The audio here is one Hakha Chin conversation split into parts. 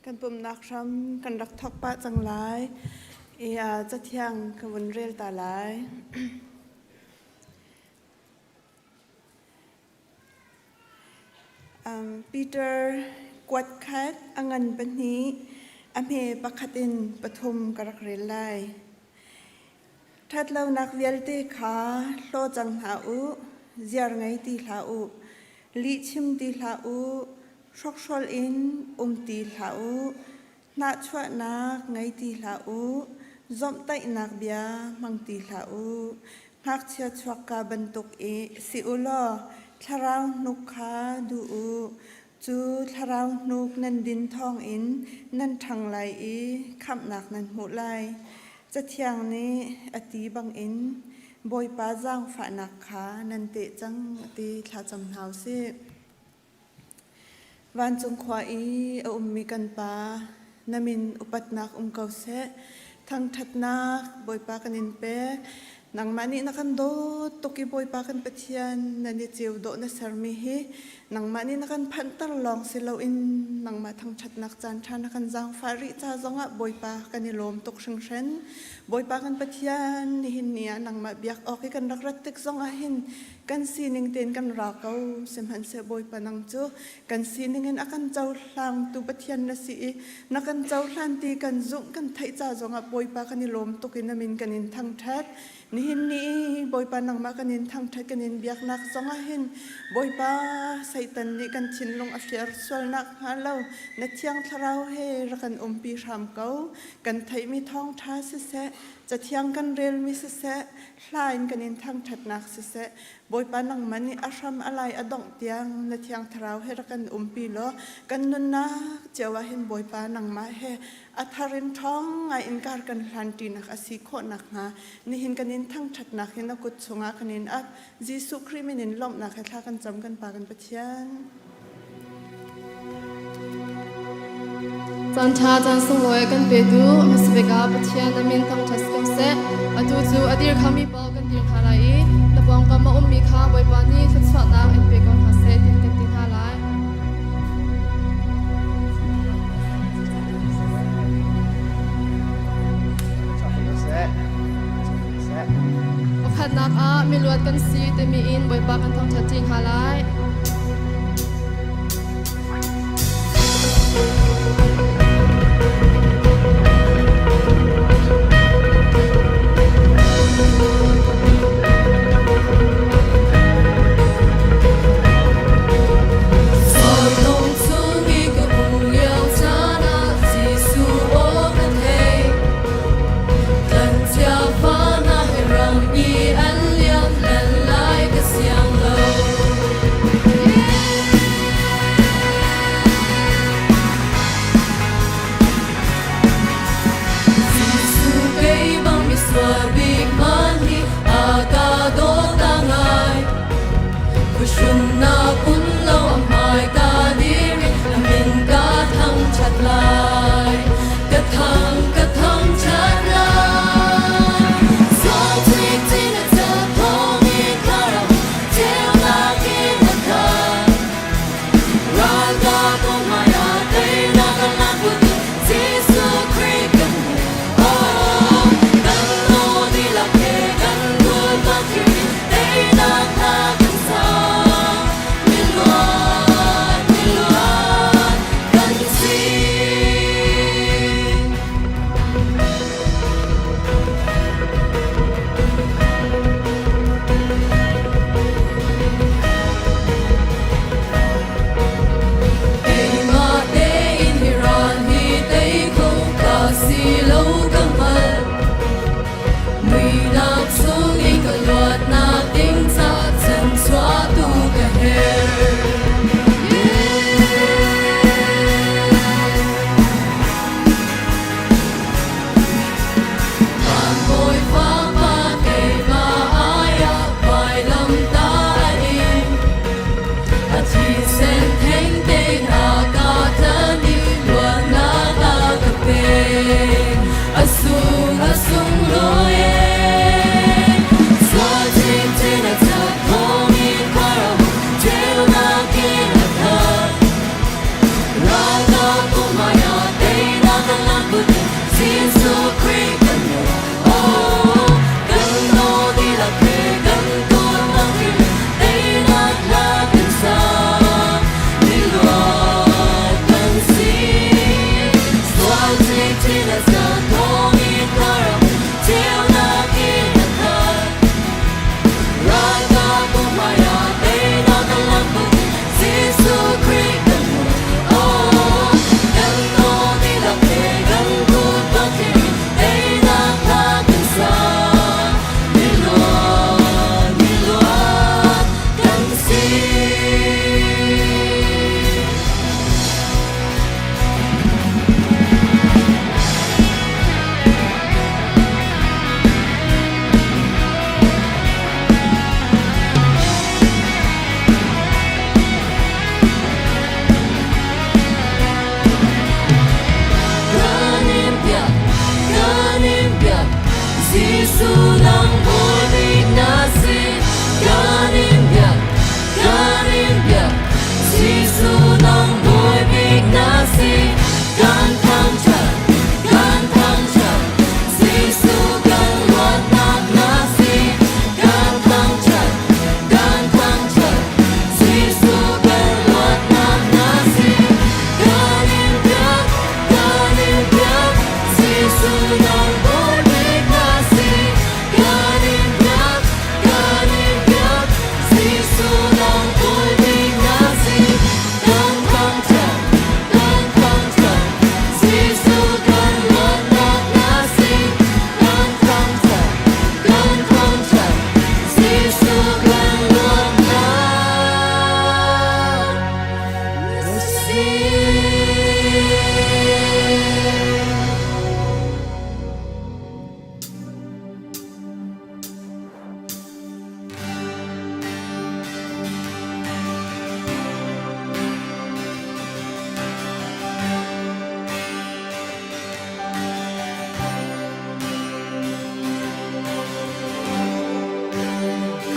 Kan pumhnak hram kan rak thawk pah cang lai i cathiang ka vun rel ta lai. Peter kuat khat a ngan pahnih a hme pakhat in pathum ka rak rel lai. Ṭhatlonak vialte kha hlaw cang hna u, ziar ngei ti hlah u, lihchim ti hlah u, hrokhrawl in um ti hlah u, hnahchuahnak ngei ti hlah u, zawmhtaihnak bia hmang ti hlah u. Ngakchia chuakka bantuk i si u law thlarau hnuk kha duh u. Cu thlarau hnuk nan din thawngin nan ṭhang lai i khamhnak nan hmuh lai. Cathiang nih a ti bangin Bawipa zaangfahnak kha nan teh cang ti thlacam hna u sih. Vancung khua i a ummi kan Pa, na min upatnak um ko seh. Thangṭhatnak Bawipa kan in pek. Nangmah nih na kan dawt tuk i Bawipa kan Pathian nan i ceu dawh na sermi hi nangmah nih na kan phanhter lawng si loin nangmah thangṭhatnak caan ṭha na kan zaangfah rih ca zongah Bawipa kan i lawm tuk hringhran. Bawipa kan Pathian nihin ni ah nangmah biak awk i kan rak rat tik zongah hin kan sining tein kan ra ko sihmanhseh Bawipa nang cu kan sining in a kan cohlangtu Pathian na si i na kan cohlan ti kan zumh kan theih ca zongah Bawipa kan i lawm tuk in na min kan in thangṭhat nihin ni Bawipa nangmah kan in thangṭhat kan in biaknak zongah hin Bawipa Satan nih kan thinlung a fir sualnak hnga lo na thiang thlarau he rak kan umpi hram ko kan theihmi thawngṭha siseh cathiang kan relmi siseh hla in kan in thangṭhatnak siseh Bawipa nangmah nih a hram a lai a dongh tiang na thiang thlarau he rak kan umpi law kan nunnak cio ah hin Bawipa nangmah he a thar in ṭhawng ngai in kar kan hlan ṭinak a si khawh nakhnga nihin kan in thangṭhatnak hi na kut chungah kan in ap Jesuh Khrih min in lawmhnak he thla kan cam kan Pa kan Pathian. Caan ṭha caan sunglawi a kan petu hmasabik ah Pathian a min thangṭhat si ko seh. Atu cu a dir khomi paoh kan dir hna lai i na pawngkam a ummi kha Bawipa nih thluachuahnak in pe ko hna seh ti kan ti hna lai. Pakhatnak ah miluat kan si timi in Bawipa kan thangṭhat ṭi hna lai.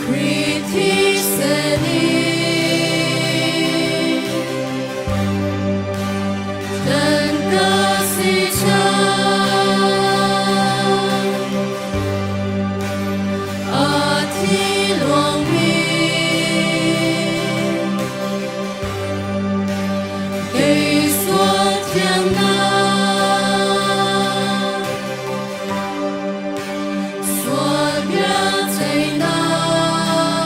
Khrih thisen in tlanh ka si cang. A thi luangmi kei sual thiannak, sual bia ceihnak.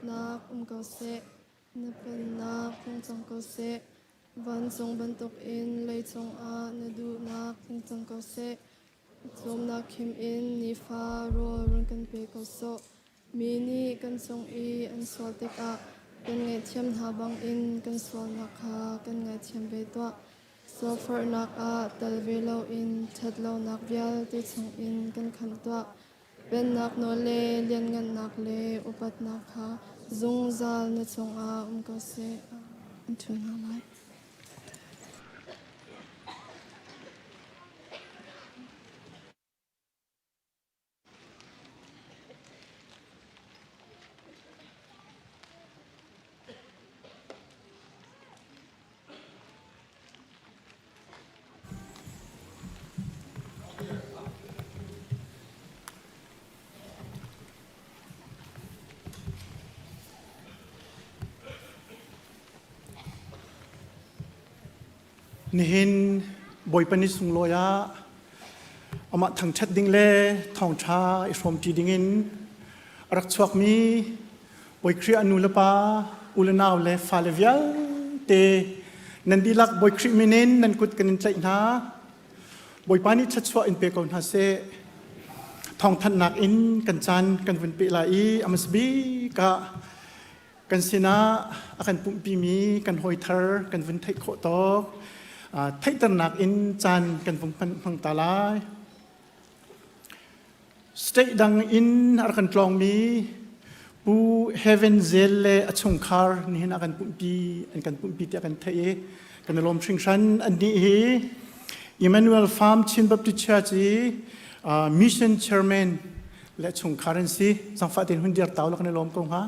upatnak um ko seh. Na pennak hung cang ko seh. Vancung bantukin leicung ah na duhnak hung cang ko seh. Cawmnak khim in nifa rawl run kan pe ko sawh. Mi nih kan cung i an sual tikah kan ngaihthiam hna bangin kan sualnak kha kan ngaithiam ve tuah. Sualforhnak ah tel ve loin ṭhatlonak vialte chungin kan khamh tuah. Pennak nawl le lianngannak le upatnak kha zungzal na cungah um ko seh. An ṭhu hna lai. Nihin Bawipa ni sunglawi ah amah thangṭhat ding le thawngṭha i hrawmṭi dingin a rak chuakmi Bawi Khrih a nu le pa, u le nau le fale vialte nan dihlak Bawi Khrih min in nan kut kan in tlaih hna. Bawipa nih thluachuah in pe ko hna seh. Thawngthanhnak in kan caan kan vun peh lai i a hmasa bik ah kan sinah a kan pumhpimi kan hawi thar kan vun theih khawh tawk theihternak in caan kan vung hmang ta lai. State dang in a rak kan tlawngmi Pu Heaven Zel le a chungkhar nihin a kan pumhpi an kan pumhpi tiah kan theih i kan i lawm hringhran. Annih hi Emmanuel Farm Chin Baptist Church i mission chairman le chungkhar an si. Zangfah tein hun dir tau la kan i lawm ko hnga.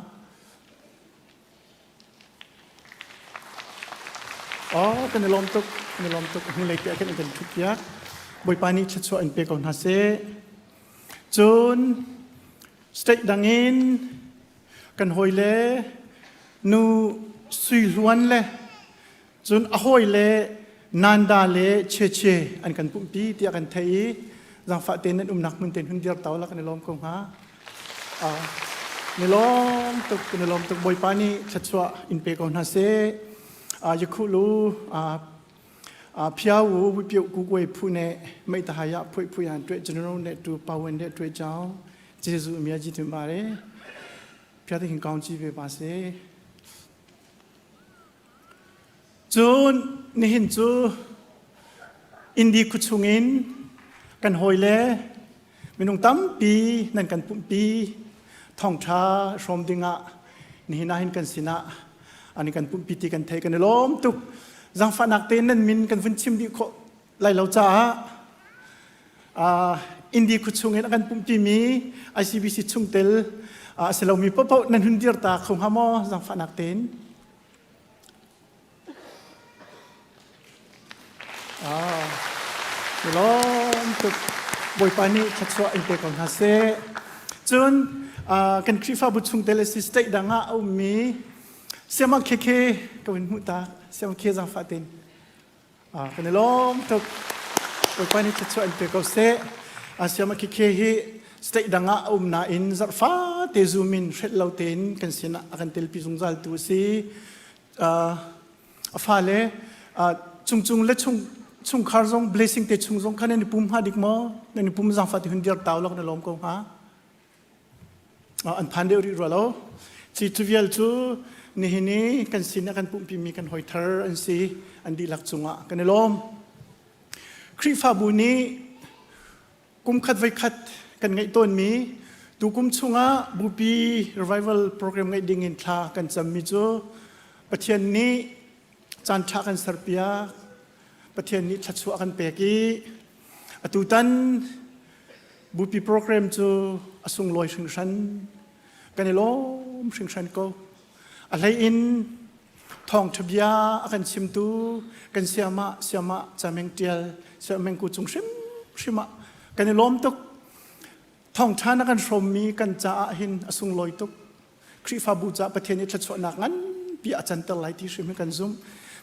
Oh, kan i lawm tuk, kan i lawm tuk. Hnulei te ah khin an kan ṭhut piak. Bawipa nih thluachuah in pe ko hna seh. Cun state dang in kan hawile nu Sui Hluan le cun a hawile Nanda le Che Che an kan pumhpi tiah kan theih i zaangfah tein nan umnak hmun tein hun dir tau la kan i lawm ko hnga. Ni lawm tuk, ni lawm tuk. Bawipa nih thluachuah in pe ko hna seh. Yakhulu phiau u piu ku kuai phu ne mei ta haya phui phui han twe general ne tu pawen ne twe chao Jesu mia ji tu mare phia te hin kaung chi ve pa se. Cun nihin cu Indi khuachung in kan hawile minung tampi nan kan pumhpi thawngṭha hrawm dingah nihin ah hin kan sinah an kan pumhpi ti kan thei kan i lawm tuk. Zaangfahnak tein nan min kan vun chim dih khawh lai lo caah Indi khuachung in a kan pumhpimi ICBC chungtel a si lomi paohpaoh nan hun dir ta kho hnga maw zaangfahnak tein? Ah, lawm tuk. Bawipa nih thluachuah in pe ko hna seh. Cun kan Khrihfabu chungtel a si state dang ah a ummi Siama KK ka vun hmuh ta. Siama K zaangfah tein. Kan i lawm tuk. Bawipa nih thluachuah in pe ko seh. Siama KK hi state dang ah a um nain zarhfa te zoom in hrelh lo tein kan sinah a kan telpi zungzal tu a si. A fale cungcung le chung chungkhar zong blessing te chung zong kha nan i pum hnga dik maw? Nan i pum zaangfah ti hun dir tau lak na lawm ko hnga. An phan deuh rih rua lo. Ci cu vial cu nihin i kan sin a kan pumhpimi kan hawi thar an si an dihlak cungah kan i lawm. Khrihfabu nih kum khat voi khat kan ngeih tawnmi tukum chungah bupi revival program ngeih ding in thla kan cammi cu Pathian nih caan ṭha kan serpiak Pathian nih thluachuah kan pek i atutan bupi program cu a sunglawi hringhran kan i lawm hringhran ko a hlei in thawngṭha bia a kan chimtu kan siamah siamah cameng ṭial siameng ku cung hrimhrim ah kan i lawm tuk thawngṭha na kan hrawmmi kan caah hin a sunglawi tuk Khrihfabu caah Pathian i thluachuahnak nganpi a canter lai ti hrim hi kan zumh.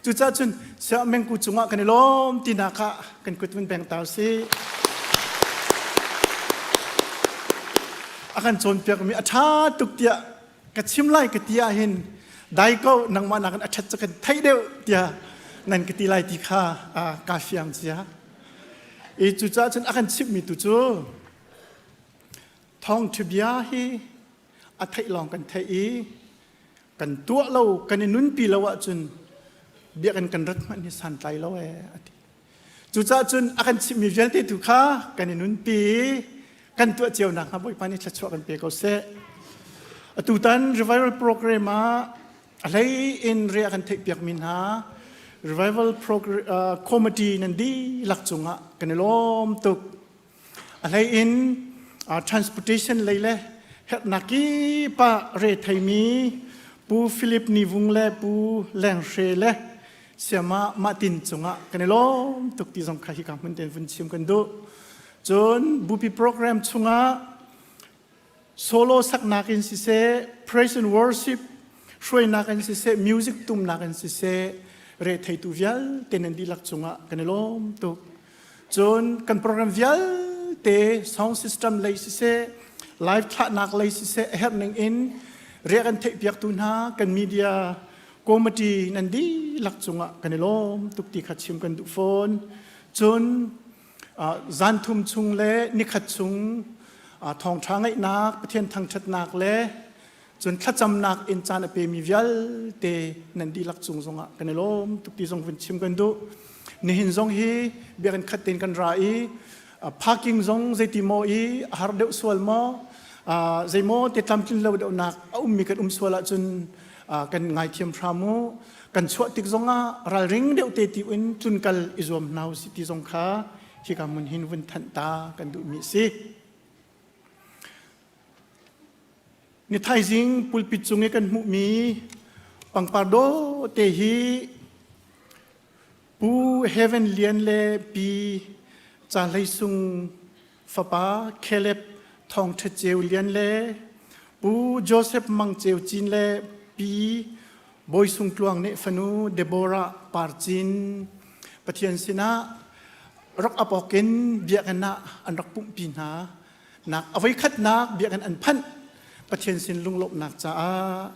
Cucaah cun siah mengku cungah kan i lawm tinak ah kan kut vun beng ta usih. A kan cawnpiakmi a ṭha tuk tiah Ka chim lai ka ti ah hin dai ko nangmah nakin a ṭhat cu kan theih deuh tiah nan ka ti lai ti kha kaa fiang cia. I cucaah cun a kan chimhmi tu cu thawngṭha bia hi a theih lawng kan theih i kan tuah lo kan i nunpi lo ahcun biakinn kan rat hmanh hi santlai lo ee a ti. Cucaah cun a kan chimhmi vialte tu kha kan i nunpi i kan tuah cio nakhnga Bawipa nih thluachuah kan pe ko seh. Atutan revival program ah a hlei in re a kan theihpiakmi hna revival program, committee nan dihlak cungah kan i lawm tuk. A hlei in transportation lei le herhnak kip ah re theimi Pu Philip Ni Vung le Pu Leng Hre le Siama Mahtin cungah kan i lawm tuk ti zong kha hika hmun tein vun chim kan duh. Cun bupi program chungah solo saknak in siseh, praise and worship hruainak in siseh, music tumnak in siseh, re theitu vialte nan dihlak cungah kan i lawm tuk. Cun kan program vialte sound system lei siseh, live thlahnak lei siseh, a herh ning in riak an theihpiaktu hna kan media committee nan dihlak cungah kan i lawm tuk ti kha chim kan duh fawn. Cun zan thum chung le nikhat chung thawngṭha ngaihnak, Pathian thangṭhatnak le cun thlacamnak in caan a pemi vialte nan dihlak cung zongah kan i lawm tuk ti zong vun chim kan duh. Nihin zong hi biakinn khat tein kan ra i parking zong zeiti maw i a har deuh sual maw zeimaw te tlamtlin lo deuhnak a ummi kan um sual ahcun kan ngaithiam hram u. Kan chuah tik zongah ralring deuh te ti in tlunkal i zuam hna usih ti zong kha hika hmun hin vun thanh ta kan duhmi a si. Ni thaizing pulpit cung i kan hmuhmi pangpar dawh te hi Pu Heaven Lian le Pi Ca Hlei Sung fapa Caleb Thawng Ṭha Ceu Lian le Pu Joseph Mang Ceu Cin le Pi Bawi Sung Tluang nih fanu Deborah Par Cin Pathian sinah rak apawk in biakinn ah an rak pumhpi hna. Nak a voikhatnak biakinn an phanh Pathian sin lunglawmhnak caah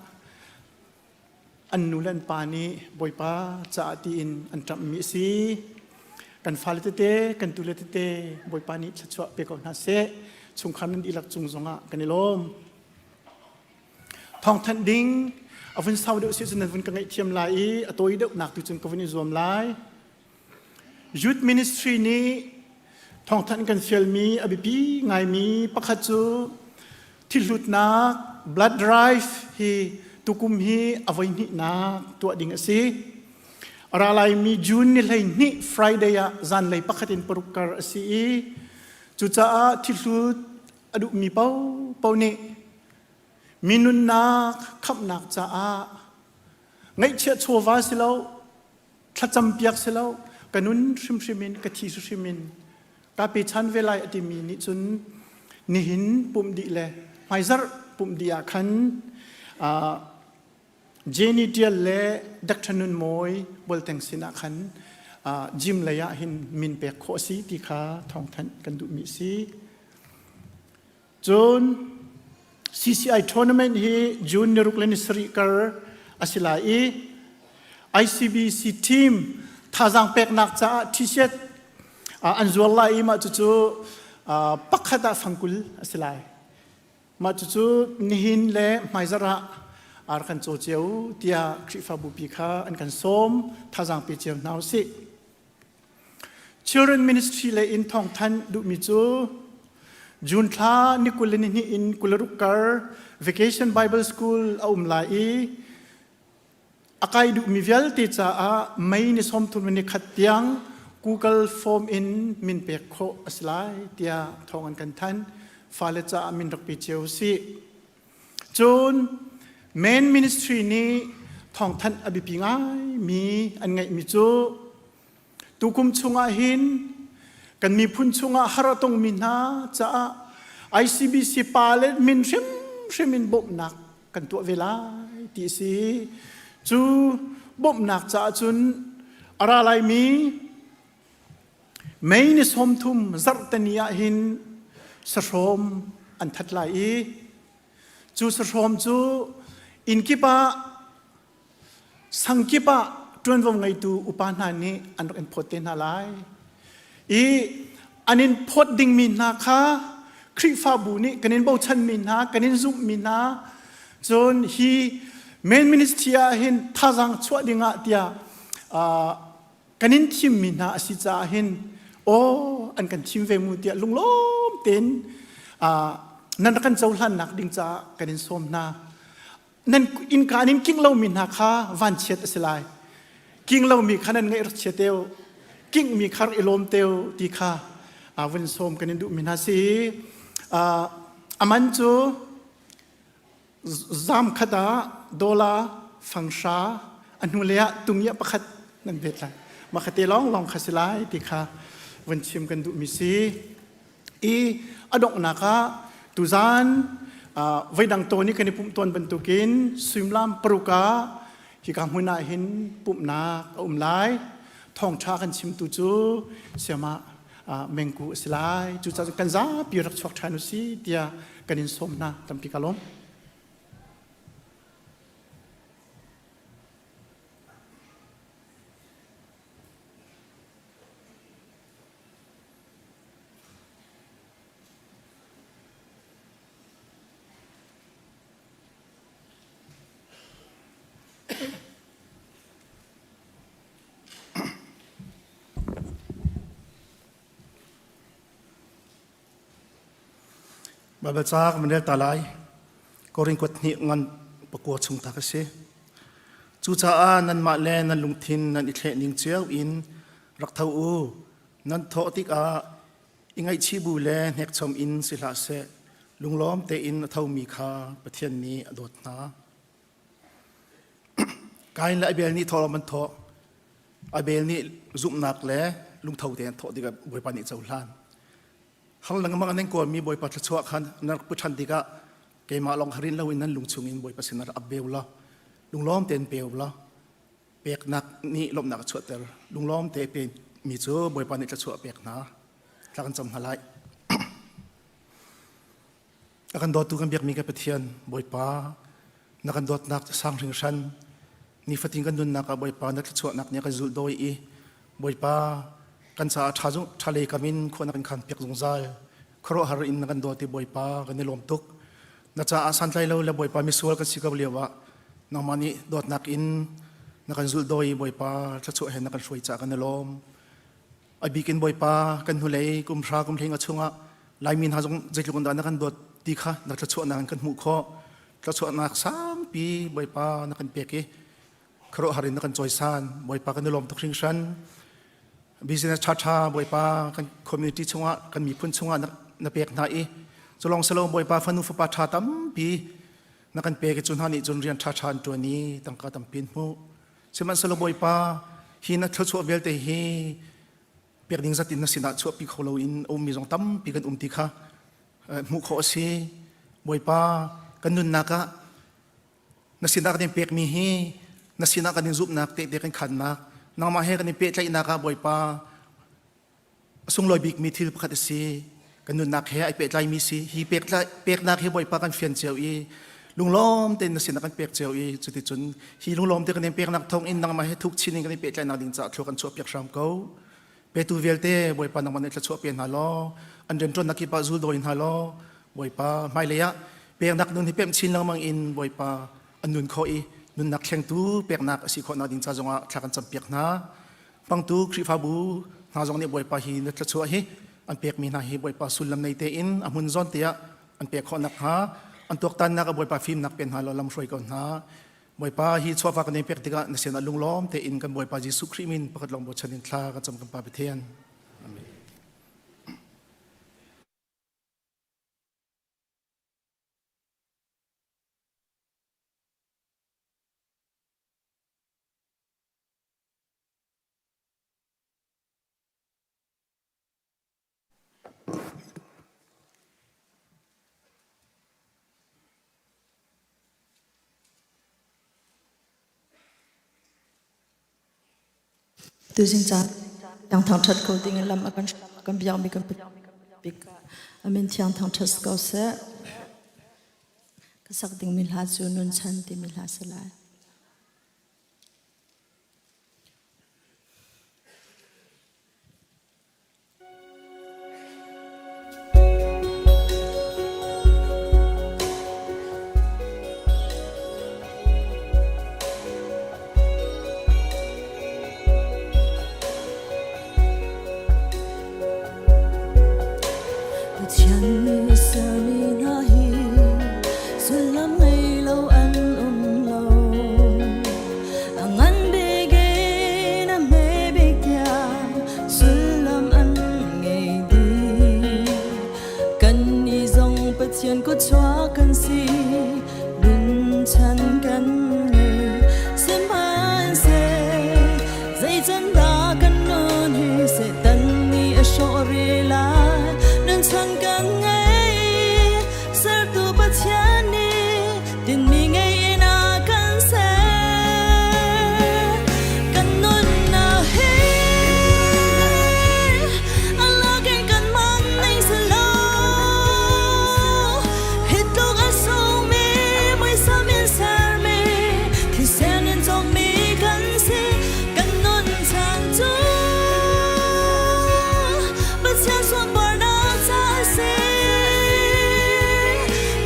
an nu le an pa nih Bawipa caah tiin an ṭamhmi a si. Kan fale tete, kan tule tete Bawipa nih thluachuah pe ko hna seh. Chungkhar nan dihlak cung zongah kan i lawm. Thawngthanh ding a vun sau deuh si cun nan vun ka ngaihthiam lai i a tawi deuhnak tu cun ka vun i zuam lai. Youth ministry nih thawngthanh kan fialmi a biapi ngaimi pakhat cu thihlutnak blood drive hi tukum hi a voihnihnak tuah ding a si. A ra laimi June ni 12 Friday ah zanlei pakhat in paruk kar a si i cucaah thihlut a duhmi paohpaoh nih mi nunnak khamhnak caah ngaihchiah chawva si lo thlacam piak si lo ka nun hrimhrim in ka thi hrimhrim in ka pechan ve lai a timi nih cun nihin pumh dih le hmaizarh pumh dih ah khan Jenny Tial le Dr. Nun Mawi Bualteng sin ah khan gym lei ah hin min pek khawh a si ti kha thawngthanh kan duhmi a si. Cun CCI tournament hi June ni ruk le ni sarih kar a si lai i ICBC team thazaang peknak caah t-shirt an zuar lai i mah cucu pakhat ah fangkul a si lai. Mah cucu nihin le hmaizarh ah ar kan caw cio tiah Khrihfabu pi kha an kan sawm thazaang pe cio hna usih. Children Ministry lei in thawngthanh duhmi cu June thla ni 22 in 26 kar Vacation Bible School a um lai i a kai duhmi vialte caah May ni 31 ni khat tiang Google Form in min pek khawh a si lai tiah thawng an kan thanh. Fale caah min rak pe cio usih. Cun Men Ministry nih thawngthanh a biapi ngaimi an ngeihmi cu Tukum chungah hin kan miphun chungah har a tongmi hna caah ICBC pa le min hrimhrim in bawmhnak kan tuah ve lai ti a si. Cu bawmhnak caah cun a ra laimi May ni 30 zarhteni ah hin sahrawm an that lai i cu sahrawm cu Inn kip ah sang kip ah ṭuanvo ngeitu upa hna nih an rak in phawt te hna lai. I an in phawt dingmi hna kha Khrihfabu nih kan in bochanmi hna, kan in zumhmi hna, cun hi main ministry ah hin thazaang chuah dingah tiah kan in thimmi hna a si caah hin aw an kan thim ve mu tiah lunglawm tein nan rak kan cohlannak ding caah kan in sawm hna. Nan innka an in king lomi hna kha vanchiat a si lai. King lomi kha nan ngaih rak chia teu, kingmi kha rak i lawm teu ti kha vun sawm kan in duhmi hna si. Aman cu zam khat ah dollar fanghra a hnulei ah tungiah pakhat nan bet lai. Mah kha te lawng lawng kha si lai ti kha vun chim kan duhmi si. I a donghnak ah tuzan voidang tawn i kan i pumh tawn bantukin suimilam paruk ah hika hmun ah hin pumhnak a um lai. Thawngṭha kan chimtu cu siama mengku a si lai. Cucaah kan zapi rak chuak ṭhan u si tiah kan in sawm hna. Tampi ka lawm. Baibal ca kan rel ta lai. Korin kuat hnih ngan pakua chung ta ka si. Cucaah nanmah le nan lungthin nan i thleh ning cio in rak tho u. Nan thawh tikah i ngaihchih bu le hnekchom in si hlah seh. Lunglawm tein a thomi kha Pathian nih a dawt hna. Kain le Abel nih thawhlawm an thawh. Abel nih zumhnak le lungtho tein thawh tikah Bawipa nih cohlan. Har lengmang an kawlmi Bawipa thluachuah khan nan rak pu ṭhan tikah keimah lawng harin loin nan lung chungin Bawipa sin rak ap beu law lunglawm tein peu law peknak nih lawmhnak a chuahter. Lunglawm te pe mi cu Bawipa nih thluachuah a pek hna. Thla kan cam hna lai. A kan dawtu kan biakmi ka Pathian Bawipa na kan dawtnak sang hringhran nifatin kan nunnak ah Bawipa na thluachuahnak nih a kan zulh dawi i Bawipa kan caah ṭha ṭha lei kam in khua na kan khan piak zungzal khuaruahhar in na kan dawt i Bawipa kan i lawm tuk na caah santlai lo le Bawipa misual kan si ko lio ah nangmah nih dawtnak in na kan zulh dawi i Bawipa thluachuah he na kan hruai caah kan i lawm A bik in Bawipa kan hnulei kum hra kum hlei nga chungah Laimi hna zong zeitluk in dah na kan dawt ti kha na thluachuahnak in kan hmuh khawh. Thluachuahnak sangpi Bawipa na kan pek i khuaruahhar in na kan cawisan. Bawipa kan i lawm tuk hringhran. Business ṭhaṭha Bawipa kan community chungah kan miphun chungah na pek hna i culong silo Bawipa fanu fapa ṭha tampi na kan pek i cu hna nih cun rian ṭhaṭha an ṭuan i tangka tampi an hmuh. Sihmanhsehlaw Bawipa, hi na thluachuah vialte hi pek ding zat in na sinah chuahpi kho loin a ummi zong tampi kan um ti kha hmuh khawh a si. Bawipa, kan nunnak ah na sinah kan in pekmi hi na sinah kan in zumhnak tehte kan khannak nangmah he kan in pehtlaihnak ah Bawipa a sunglawi bikmi thil pakhat a si. Kan nunnak he ai pehtlaimi si. Hi peknak hi Bawipa kan fian cio i lunglawm tein na sinah kan pek cio i cuticun hi lunglawm te kan in peknak thawng in nangmah he thuk chin in kan in pehtlaihnak ding caah thlua kan chuah piak hram ko. Petu vialte Bawipa nangmah nih thluachuah pe hna law an rianṭuannak kip ah zul dawi hna law Bawipa hmailei ah peknak nun hi pemh chin lengmang in Bawipa an nun khawh i nunnak thlengtu peknak a si khawhnak ding ca zongah thla kan campiak hna. Hmangtu Khrihfabu hna zong nih Bawipa hi na thluachuah hi an pekmi hna hi Bawipa sullam nei tein a hmun zawn te ah an pek khawh nakhnga an tuaktannak ah Bawipa fimnak pe hna law lam hruai ko hna. Bawipa hi chuahva kan in pek tikah na sinah lunglawm tein kan Bawipa Jesuh Khrih min pakhat lawng bochan in thla kan cam kan Pa Pathian. Amen. Tuzing caan thiang thangṭhat ko ding in lam a kan kan biakmi kan bik. Amin thiang thangṭhat ko seh. Ka sak dingmi hla cu Nun Chan timi hla si lai. Pathian nih sermi hna hi sullam ngei lo an um lo. A ngan bik in a hme bik tiang sullam an ngei dih. Kannih zong Pathian kutchuak kan si, nunchan kan ngei. Sihmanhseh zei can dah kan nun hi Satan nih a hrawh rih lai. Nunchan kan ngei, sertu Pathian nih tinhmi ngei in a kan ser. Kan nunnak hi a lak in kan man ning si lo. Hi tluk a sungmi muisam in sermi thisen in cawkmi kan si. Kan nun chan cu Pathian sunparnak ca a si.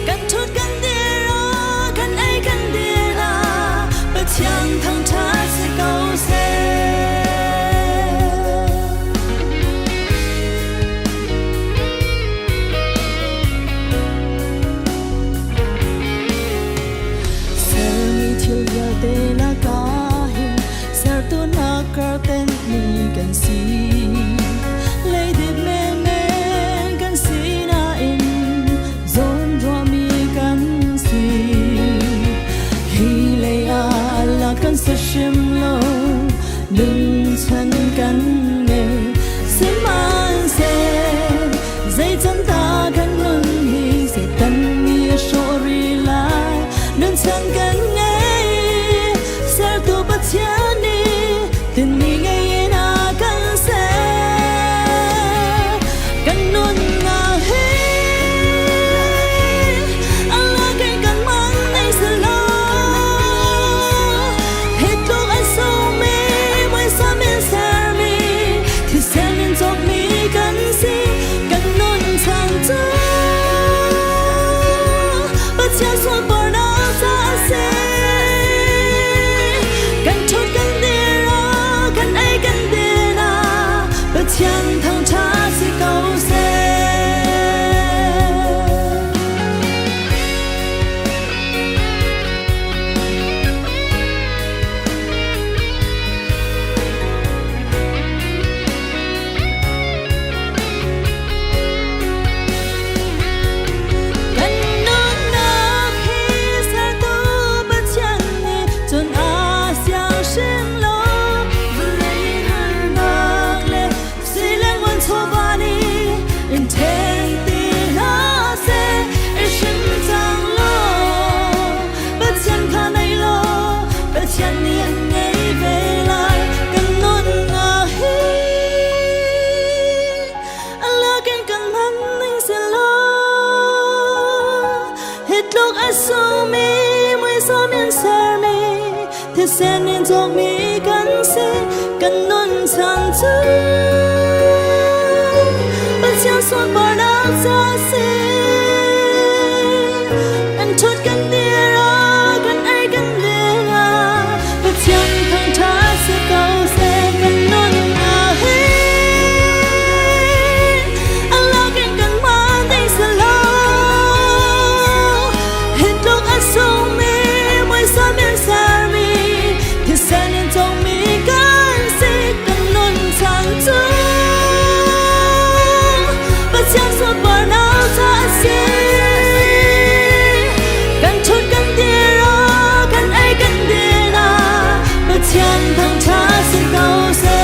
Kan ṭhut kan dir ah, kan ei kan din ah, Pathian thangṭhat si ko seh. Sermi thil vialte lakah hin sertu nak karten mi kan si. Leidip menmen kan si nain zawnruahmi kan si. Hi lei ah la kan sa hrim lo, nunchan kan ngei. Sihmanhseh zei can ta kan nun hi Satan nih a hrawh rih lai. Nunchan kan ngei, sertu Pathian nih tinhmi ngei in a kan ser. Kan nunnak hi a lak in kan man nei si lo. Hi tluk a sungmi muisam in sermi thisen in cawkmi kan si. Kan nun chan cu Pathian sunparnak ca a si. Kan ṭhut kan dir ah, kan ei kan din ah, Pathian thangṭhat si ko seh. Kan nunnak hi sertu Pathian nih cun a siang hrim lo. Vawlei harnak le sileng chawva nih in ṭhen ti hlah seh. I hrim cang law, Pathian kha nei law, Pathian nih an ngei ve lai. Kan nunnak hi a lakin kan hman ning si lo. Hi tluk a sungmi muisam in sermi thisen in cawkmi kan si. Kan nun chan cu Pathian sunparnak ca si. Kan ṭhut kan dir ah, kan ei kan ling ah, Pathian thangṭhat si ko seh. Kan nunnak hi a lak in kan hman ding si lo. Hi tluk a sungmi muisam in sermi thisen in cawkmi kan si. Kan nun chan cu Pathian sunparnak ca a si. Kan ṭhut kan dir ah, kan ei kan din ah, Pathian thangṭhat si ko seh.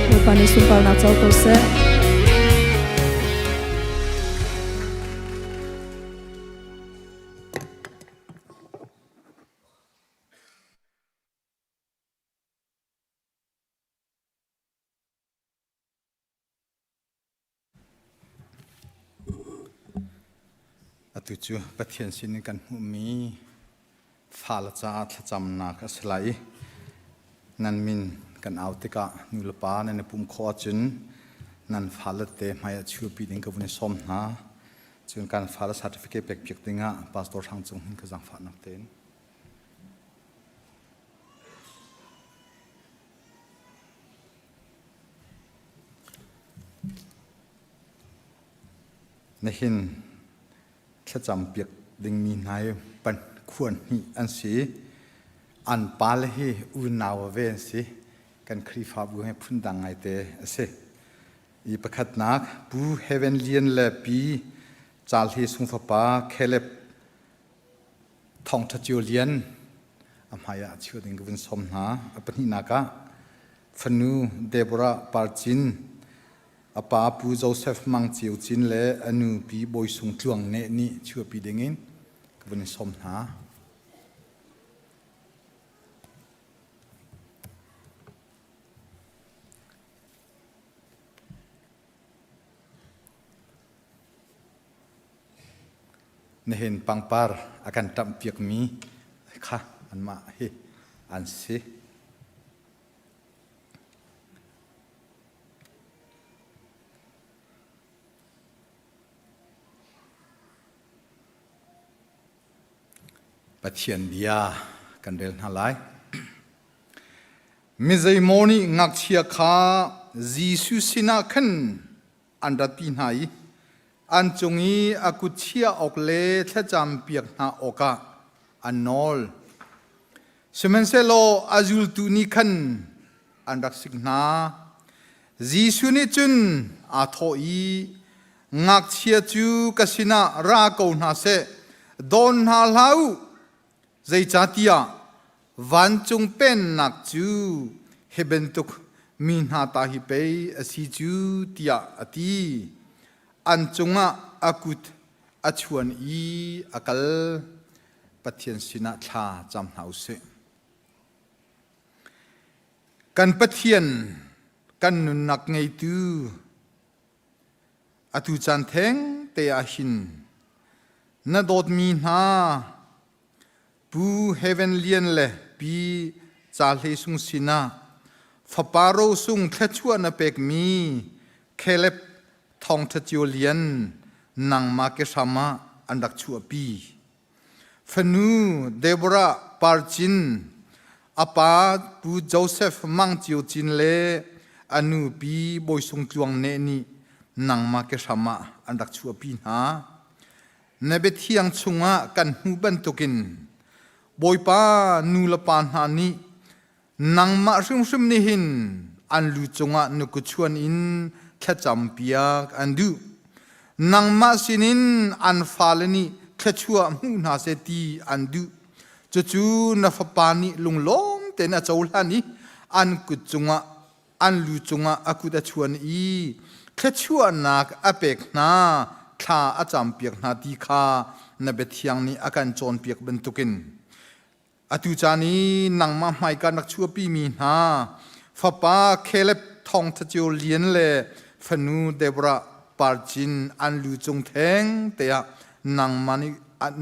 Bawipa nih sunparnak co ko seh. Atu cu Pathian sinin kan hmuhmi fale caah thlacamnak a si lai i nan min kan au tikah nulepa nan i pumh khawh ahcun nan fale te hmai ah chuahpi ding ka vun i sawm hna. Cun kan fale certificate pekpiak dingah Pastor Hrang Cung hin ka zaangfahnak tein. Nihin thlacam piak dingmi hna hi pan khuan hnih an si. An pale hi unau ve an si. Kan Khrihfabu he phundang ngaite a si. I pakhatnak Pu Heaven Lian le Pi Calhi Sung fapa Caleb Thawngṭha Cio Lian a hmai ah chiu ding ka vun sawm hna. A pahnihnak ah fanu Deborah Parcin a pa Pu Joseph Mang Ceu Cin le a nu Pi Bawi Sung Tluang Neh nih chuahpi dingin ka vun i sawm hna. Nihin pangpar a kan ṭamhpiakmi kha anmah hi an si. Pathian bia kan rel hna lai. Mi zeimaw nih ngakchia kha Jesuh sinah khan an ratpi hna i an cung i a kut chiah awk le thlacam piak hna awkah an nawl. Sihmanhsehlaw a zultu nih khan an rak sik hna. Jesuh nih cun aa thawh i, Ngakchia cu ka sinah ra ko hna seh, dawn hna hlah u, zeicahtiah vancung pennak cu hi bantuk mi hna ta hi pei a si cu, tiah a ti. An cungah a kut a chuan i a kal. Pathian sinah thla cam hna u sih. Kan Pathian kan nunnak ngeitu atu caan theng te ah hin na dawtmi hna Pu Heaven Lian le Pi Ca Hlei Sung sinah fapa rosung thluachuah na pekmi Caleb Thawngṭha Cio Lian nangmah ke hram ah an rak chuahpi. Fanu Deborah Parcin, a pa Pu Joseph Mang Cio Cin le a nu Pi Bawi Sung Tluang Neh nih nangmah ke hram ah an rak chuahpi hna. Na biathiang chungah kan hmuh bantukin Bawipa nu le pa hna nih nangmah hrimhrim nih hin an lu cungah nukuchuan in thlacam piak an duh. Nangmah sinin an fale nih thluachuah hmuh hna seh ti an duh. Cucu na fapa nih lunglawm tein a cohlan i an kut cungah an lu cungah a kut a chuan i thluachuahnak a pek hna, thla a campiak hna ti kha na biathiang nih a kan cawnpiak bantukin Atu caan i nangmah hmaika nak chuahpimi hna fapa Caleb Thawngtha Cio Lian le fanu Deborah Parcin an lu cung theng te ah nangmah nih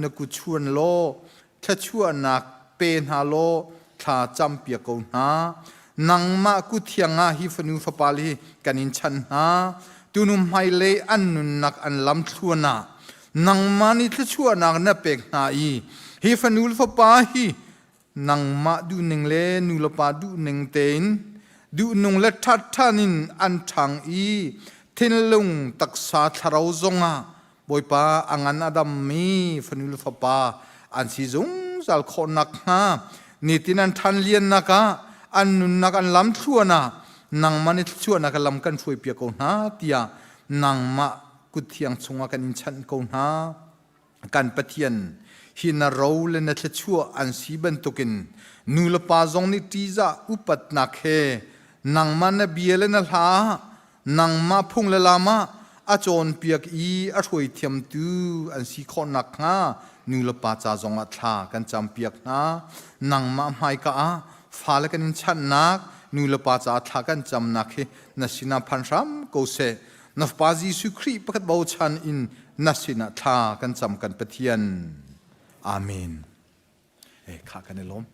na kut chuan law thluachuahnak pe hna law thla campiak ko hna. Nangmah kut thiang ah hi fanu fapa hi kan in chan hna. Tunu hmailei an nunnak an lam thluan ah nangmah nih thluachuahnak na pek hna i hi fanu le fapa hi nangmah duhning le nu le pa duhning tein duhnung le ṭhatṭhan in an ṭhang i thinlung taksa thlarau zongah Bawipa a ngan a dammi fanu le fapa an si zungzal khawh nakhnga nitin an ṭhan liannak ah an nunnak an lam thluan ah nangmah nih thluachuahnak lam kan hruaipiak ko hna tiah nangmah kut thiang chungah kan in chanh ko hna. Kan Pathian, hi na ro le na thluachuah an si bantukin nu le pa zong nih ṭihzah upatnak he nangmah na bia le na hla nangmah phung le lam ah a cawnpiak i a hruaithiamtu an si khawh nakhnga nu le pa ca zongah thla kan campiak hna. Nangmah hmaika ah fale kan in chanhnak nu le pa ca thla kan camnak hi na sinah phan hram ko seh. Na Fapa Jesuh Khrih pakhat bochan in na sinah thla kan cam kan Pathian. Amen. E kha kan i lawm.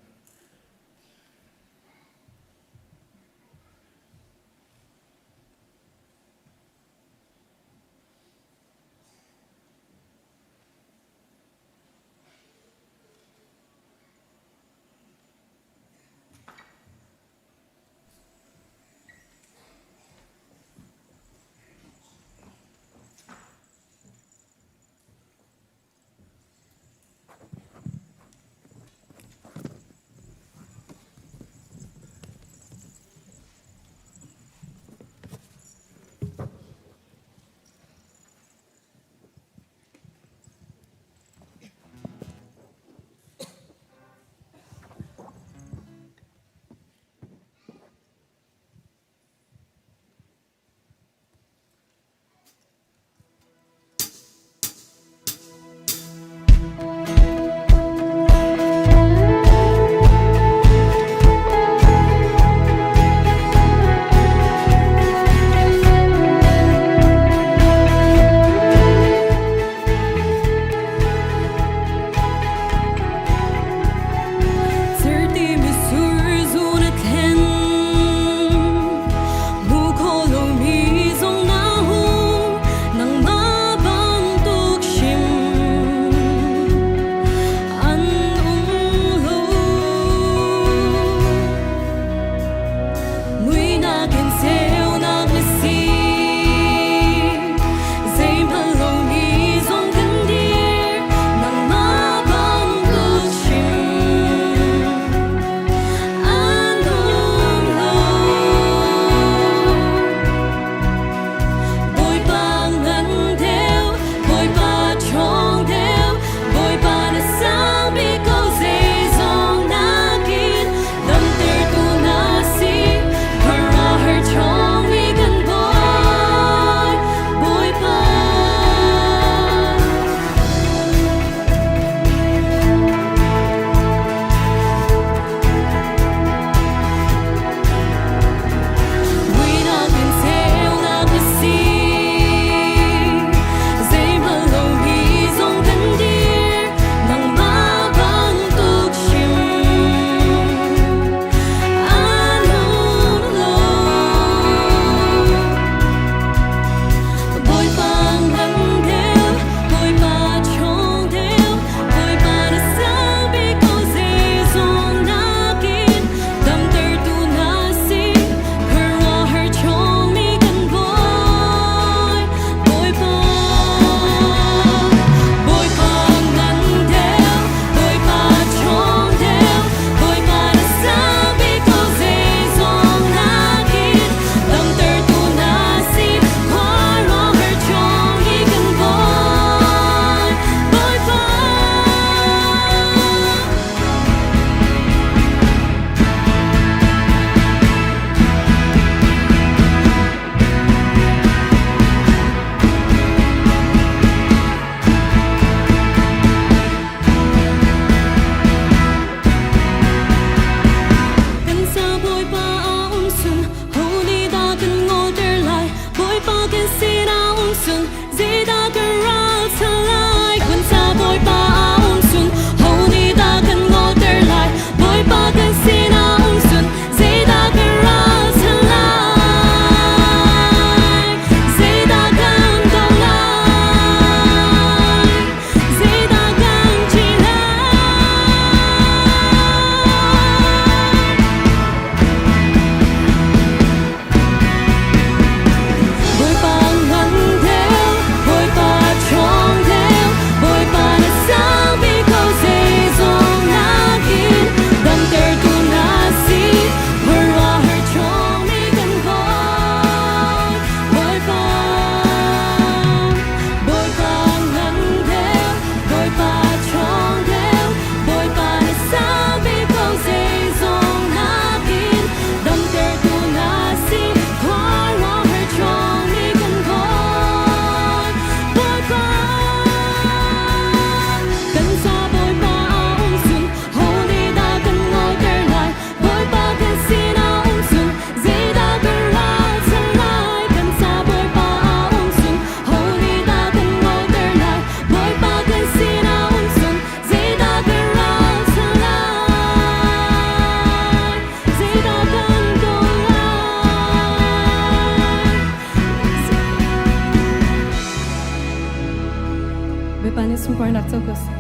sunparnak co ko seh.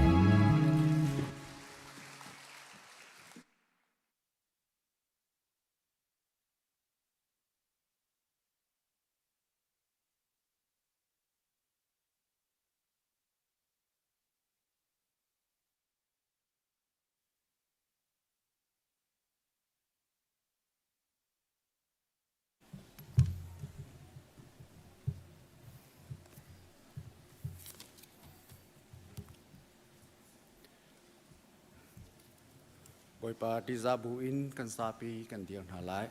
Bawipa ṭihzah bu in kan zapi kan dir hna lai.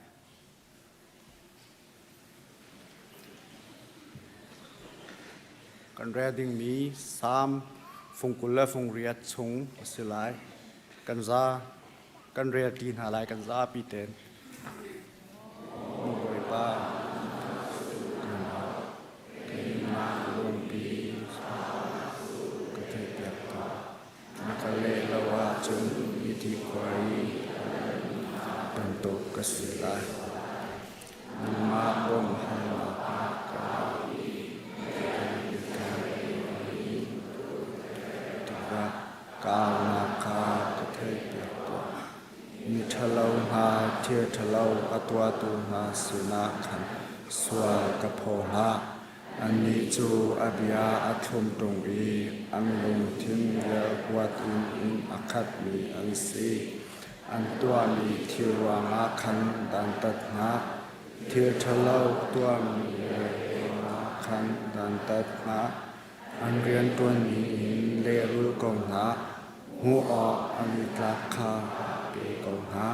Kan rel dingmi Salm fung 20 le fung riat chung a si lai. Kan za kan rel ṭi hna lai kan zapi tein. Bawipa, keimah lungpi ka theihpiak tuah. Na ka leh lo ahcun mithi khua i bantuk ka si lai. Nangmah bawmhhalnak ah ka ra tikah ka aunak kha ka theihpiak tuah. Miṭhalo hna thil ṭhalo a tuahtu hna sinah khan sual ka phaw hlah. Annih cu a bia a thlum ṭung i an lungthin rialhuat in a khatmi an si. An tuahmi thil ruangah khan dantatnak, thil ṭhalo tuahmi ruangah khan dantatnak, an rianṭuanmi in lehrul ko hna, hmuh awk an i tlak kha pe ko hna.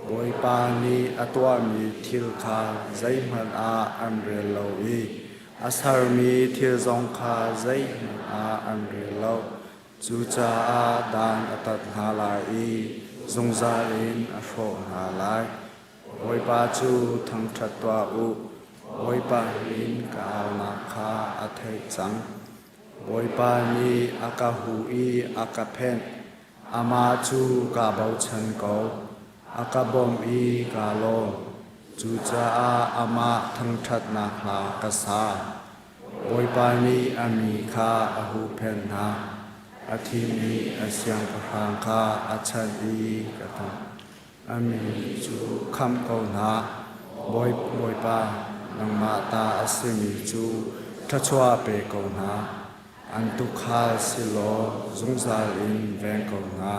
Bawipa nih a tuahmi thil kha zeihmanh ah an rel lo i a sermi thil zong kha zeihmanh ah an rel lo. Cucaah dan a tat hna lai i zungzal in a hrawh hna lai. Bawipa cu thangṭhat tuah u. Bawipa min ka aunak kha a theih cang. Bawipa nih a ka huh i a ka phenh. Amah cu kaa bochan ko. A ka bawmh i kaa lawm. Cucaah amah thangṭhatnak hla ka sa. Bawipa nih a mi kha a huhphenh hna. A thimi a siangpahrang kha a chanh i ka thang. A mi cu khamh ko hna. Bawipa, nangmah ta a simi cu thluachuah pe ko hna. An tuukhal si law zungzal in veng ko hna.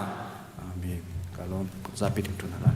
Amen. Ka lawm. Zapi ding ṭun hna.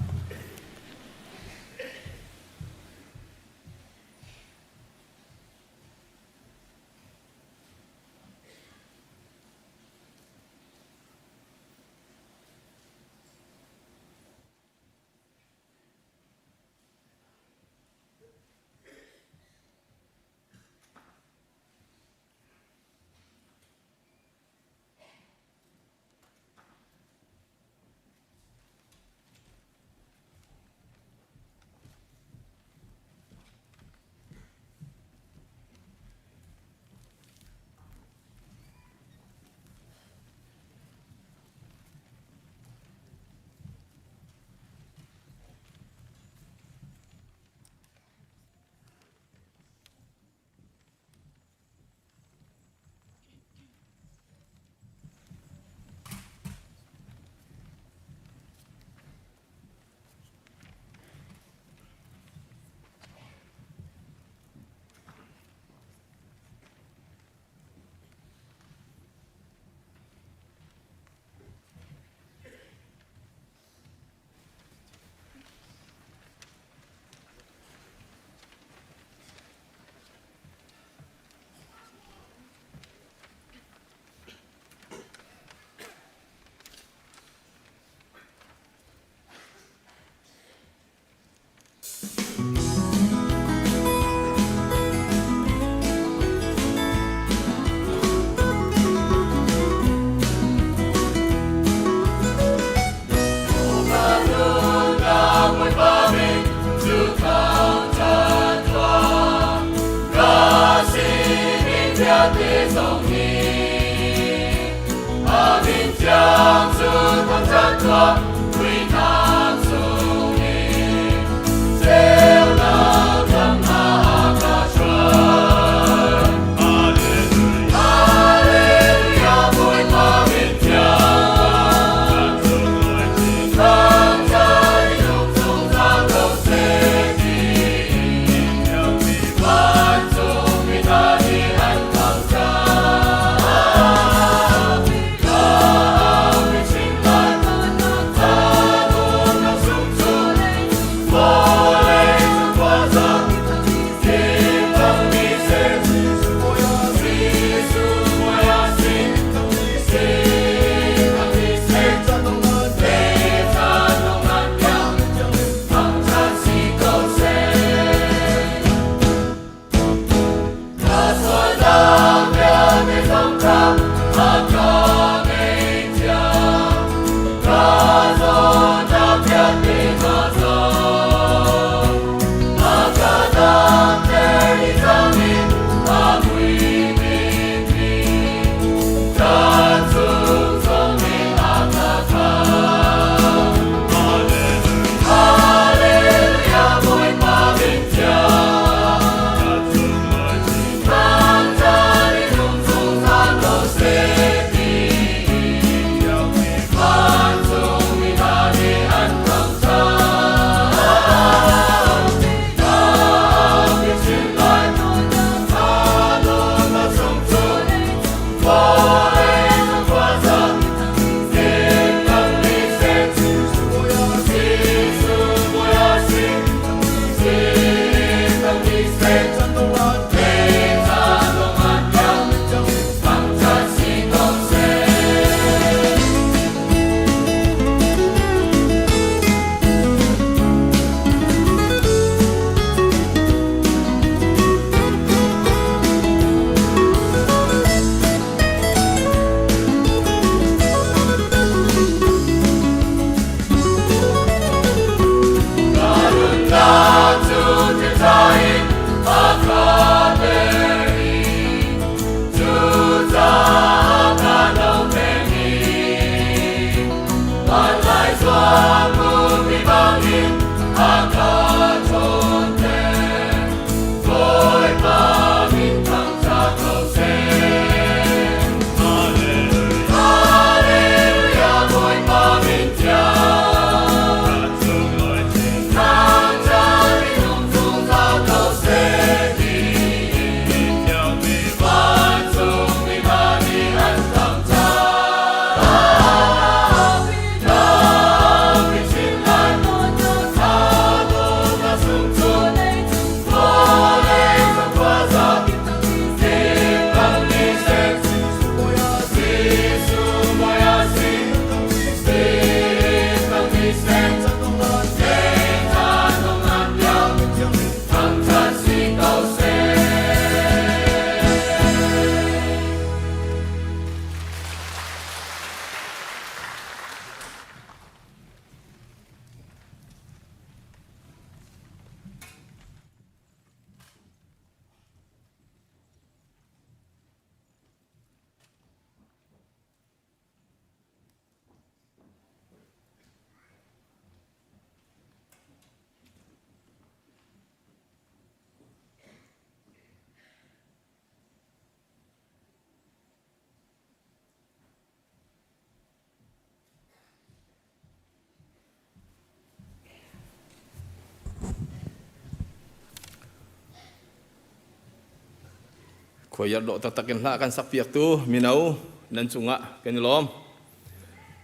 Khuaiar dawh taktak in hla kan sakpiaktu mino nan cungah kan i lawm.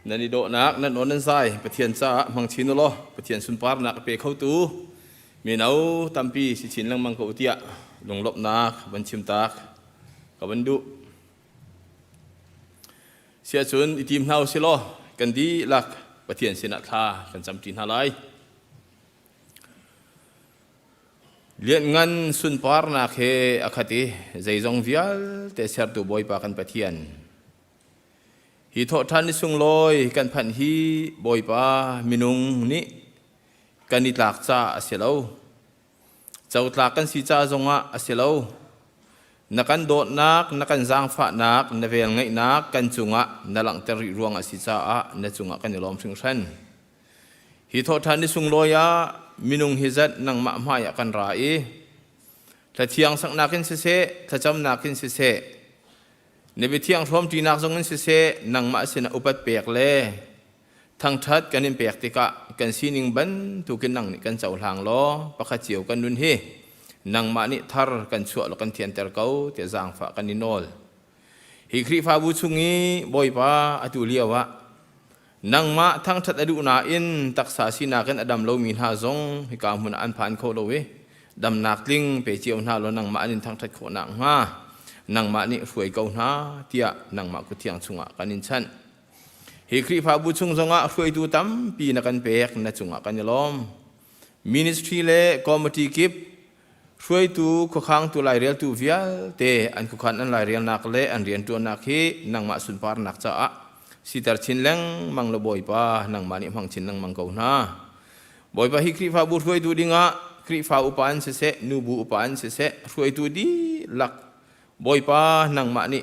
Nan i dawhnak, nan aw nan zai Pathian caah hmang chin u law Pathian sunparnak a pe khotu mino tampi si chin lengmang ko u tiah lunglawmhnak van chim tak ka van duh. Siahcun i tim hna u sih law kan dihlak Pathian sinah thla kan camṭi hna lai. Lianngan sunparnak he a khat i zeizong vialte sertu Bawipa kan Pathian. Hi thawhṭhan ni sunglawi kan phanh hi Bawipa minung nih kan i tlak caah a si lo. Cotlak kan si ca zongah a si lo. Na kan dawtnak, na kan zaangfahnak, na velngeihnak kan cungah na langhter rih ruang a si caah na cungah kan i lawm hringhran. Hi thawhṭhan ni sunglawi ah minung hi zat nangmah hmaiah kan ra i thlathiang saknak in siseh, thlacamnak in siseh, na biathiang hrawmṭinak zong in siseh, nangmah sinah upat pek le thangṭhat kan in pek tikah kan sining bantukin nang nih kan cohlang law pakhat cio kan nun hi nangmah nih thar kan chuah law kan thianter ko tiah zaangfah kan i nawl. Hi Khrihfabu chung i Bawipa atu lio ah Nangmah thangṭhat a duh nain taksa sinak in a dam lomi hna zong hika hmun ah an phan kho lo i damnak tling pe cio hna law nangmah an in thangṭhat khawh nakhnga nangmah nih hruai ko hna tiah nangmah kuthiang chungah kan in chanh. Hi Khrihfabu chung zongah hruaitu tampi na kan pek na cungah kan i lawm. Ministry le committee kip Hruaitu khuakhangtu laireltu vialte an khuakhan an lairelnak le an rianṭuannak hi nangmah sunparnak caah siter chin lengmang law Bawipa nangmah nih hmang chin lengmang ko hna. Bawipa hi Khrihfabu hruaitu dingah Khrihfa upa an siseh, nubu upa an siseh, hruaitu dihlak Bawipa nangmah nih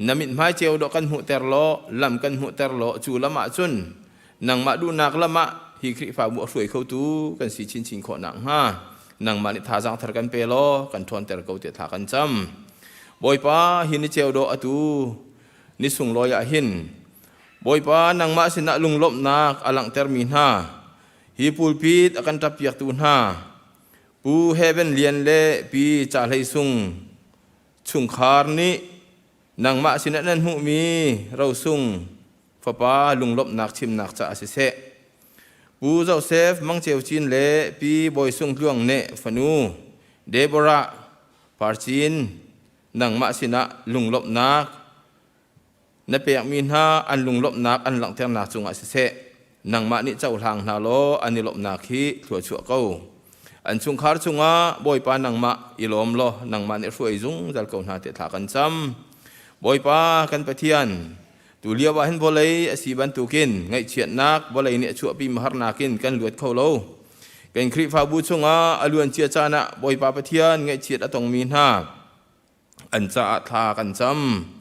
na mithmai ceu dawh kan hmuhter law lam kan hmuhter law cu lam ah cun nangmah duhnak lam ah hi Khrihfabu a hruai khotu kan si chinchin khawh nakhnga nangmah nih thazaang thar kan pe law kan ṭhawnter ko tiah thla kan cam. Bawipa hi ni ceu dawh atu ni sunglawi ah hin Bawipa nangmah sinah lunglawmhnak a langhtermi hna hi pulpit a kan ṭappiaktu hna Pu Heaven Lian le Pi Ca Hlei Sung Chungkhar nih nangmah sinah nan hmuhmi rosung fapa lunglawmhnak chimnak caah siseh, Pu Joseph Mang Ceu Cin le Pi Bawi Sung Tluang nih fanu Deborah Par Cin nangmah sinah lunglawmhnak na pekmi hna an lunglawmhnak an langhternak cungah siseh, nangmah nih cohlang hna law an i lawmhnak hi thluachuah ko. An chungkhar cungah Bawipa nangmah i lawm law nangmah nih hruai zungzal ko hna tiah thla kan cam. Bawipa kan Pathian, tu lio ah hin vawlei a si bantukin ngaihchiatnak vawlei nih a chuahpi harnak in kan luat kho lo. Kan Khrihfabu chungah a luancia caan ah Bawipa Pathian ngaihchiat a tongmi hna an caah thla kan cam.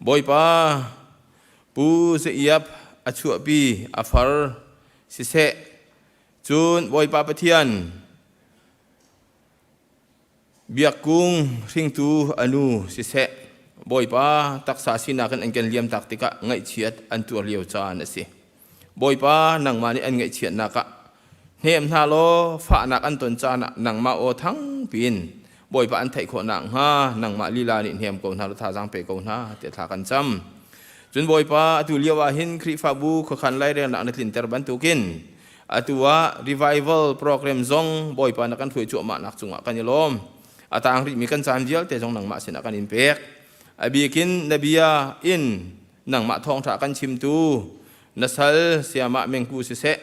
Bawipa, Pu Zaiap a chuahpi a far siseh, cun Bawipa Pathian biakkung hringtu a nu siseh, Bawipa taksa sinak in an kan liamtak tikah ngaihchiat an tuar lio caan a si. Bawipa, nangmah nih an ngaihchiatnak ah hnem hna law fahnak an ton caan ah nangmah aw thang piin Bawipa an theih khawh nakhnga nangmah lila nih hnem ko hna law thazaang pe ko hna tiah thla kan cam. Cun Bawipa, atu lio ah hin Khrihfabu khuakhan lairelnak na tlinter bantukin atu ah revival program zong Bawipa na kan hruai cuahmahnak cungah kan i lawm. A tang rihmi kan caan vialte zong nangmah sinah kan in pek. A bikin na bia in nangmah thawngṭha kan chimtu na sal sayamah mengku siseh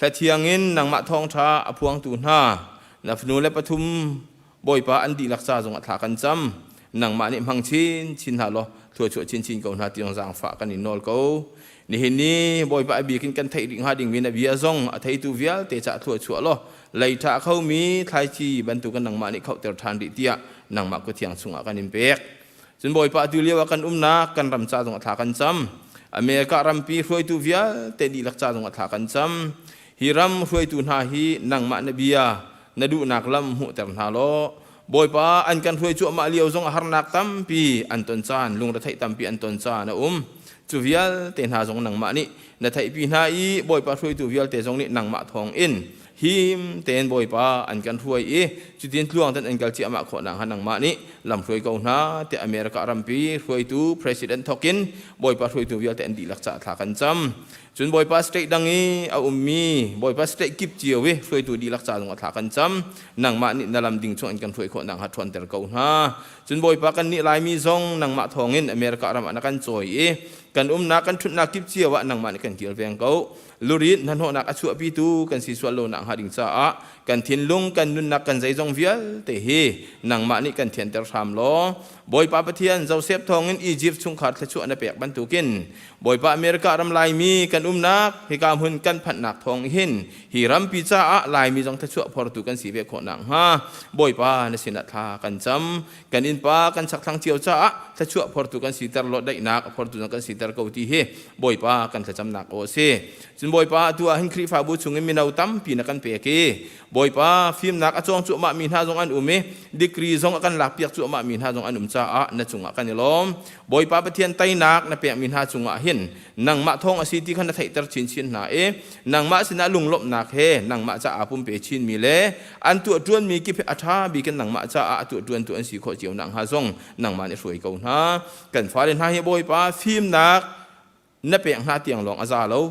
hlathiang in nangmah thawngṭha a phuangtu hna na fanu le pathum bawipa an dihlak ca zongah thla kan cam nangmah nih hmang chin chin hna law thluachuah chinchin ko hna tiang zaangfah kan in nawl ko nihin ni bawipa a bik in kan theih rih hnga dingmi na bia zong a theitu vialte ca thluachuah law lei ṭha khomi thlaici bantukin nangmah nih khohter ṭhan rih tiah nangmah kuthiang chungah kan in pek Cun Bawipa atu lio ah kan umnak kan ram ca zong a thla kan cam. America rampi hruaitu vialte dihlak ca zong a thla kan cam. Hi ram hruaitu hna hi nangmah na bia na duhnak lam hmuhter hna law Bawipa an kan hruai cuahmah lio zong a harnak tampi an ton caan lungretheih tampi an ton caan a um. Cu vialte hna zong nangmah nih na theihpi hna i Bawipa hruaitu vialte zong nih nangmah thawng in Him tein Bawipa an kan hruai i cutin tluang ten an kal ciahmah khawh nakhnga nangmah nih lam hruai ko hna tiah America rampi hruaitu president thokin Bawipa hruaitu vialte an dihlak caah thla kan cam. Cun Bawipa state dang i a ummi Bawipa state kip cio i hruaitu dihlak ca zongah thla kan cam. Nangmah nih na lam ding chung an kan hruai khawh nakhnga ṭhawnter ko hna. Cun Bawipa kannih Laimi zong nangmah thawngin America ram ah na kan cawi i kan umnak kan ṭhutnak kip cio ah nangmah nih kan kilveng ko. Lurit hnahnawhnak a chuahpitu kan si sual lo nakhnga ding caah kan thinlung kan nunnak kan zeizong vialte hi nangmah nih kan thianter hram law Bawipa Pathian Joseph thawngin Egypt chungkhar thluachuah na pek bantukin Bawipa America ram Laimi kan umnak hika hmun kan phanhnak thawng hin hi rampi caah Laimi zong thluachuah phortu kan si ve khawh nakhnga Bawipa na sinah thla kan cam. Kan innpa kan chakthlang cio caah thluachuah phortu kan siter law daihnak a phortu zong kan siter ko ti hi Bawipa kan thlacamnak aw a si. Cun Bawipa atu ah hin Khrihfabu chungin mino tampi na kan pek i Bawipa fimnak a cawng cuahmah mi hna zong an um i degree zong a kan lakpiak cuahmah mi hna zong an um caah na cungah kan i lawm. Bawipa Pathian teinak na pekmi hna cungah hin nangmah thawng a si ti kha na theihter chinchin hna i nangmah sinah lunglawmhnak he nangmah caah pumpe chinmi le an tuah ṭuanmi kip hi a ṭha bik in nangmah caah a tuah ṭuantu an si khawh cio nakhnga zong nangmah nih hruai ko hna. Kan fale hna hi Bawipa fimnak na pek hna tiang lawng a za lo,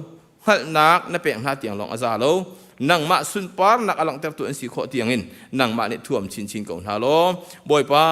hngalhnak na pek hna tiang lawng a za lo, nangmah sunparnak a langhtertu an si khawh tiangin nangmah nih thuam chinchin ko hna law Bawipa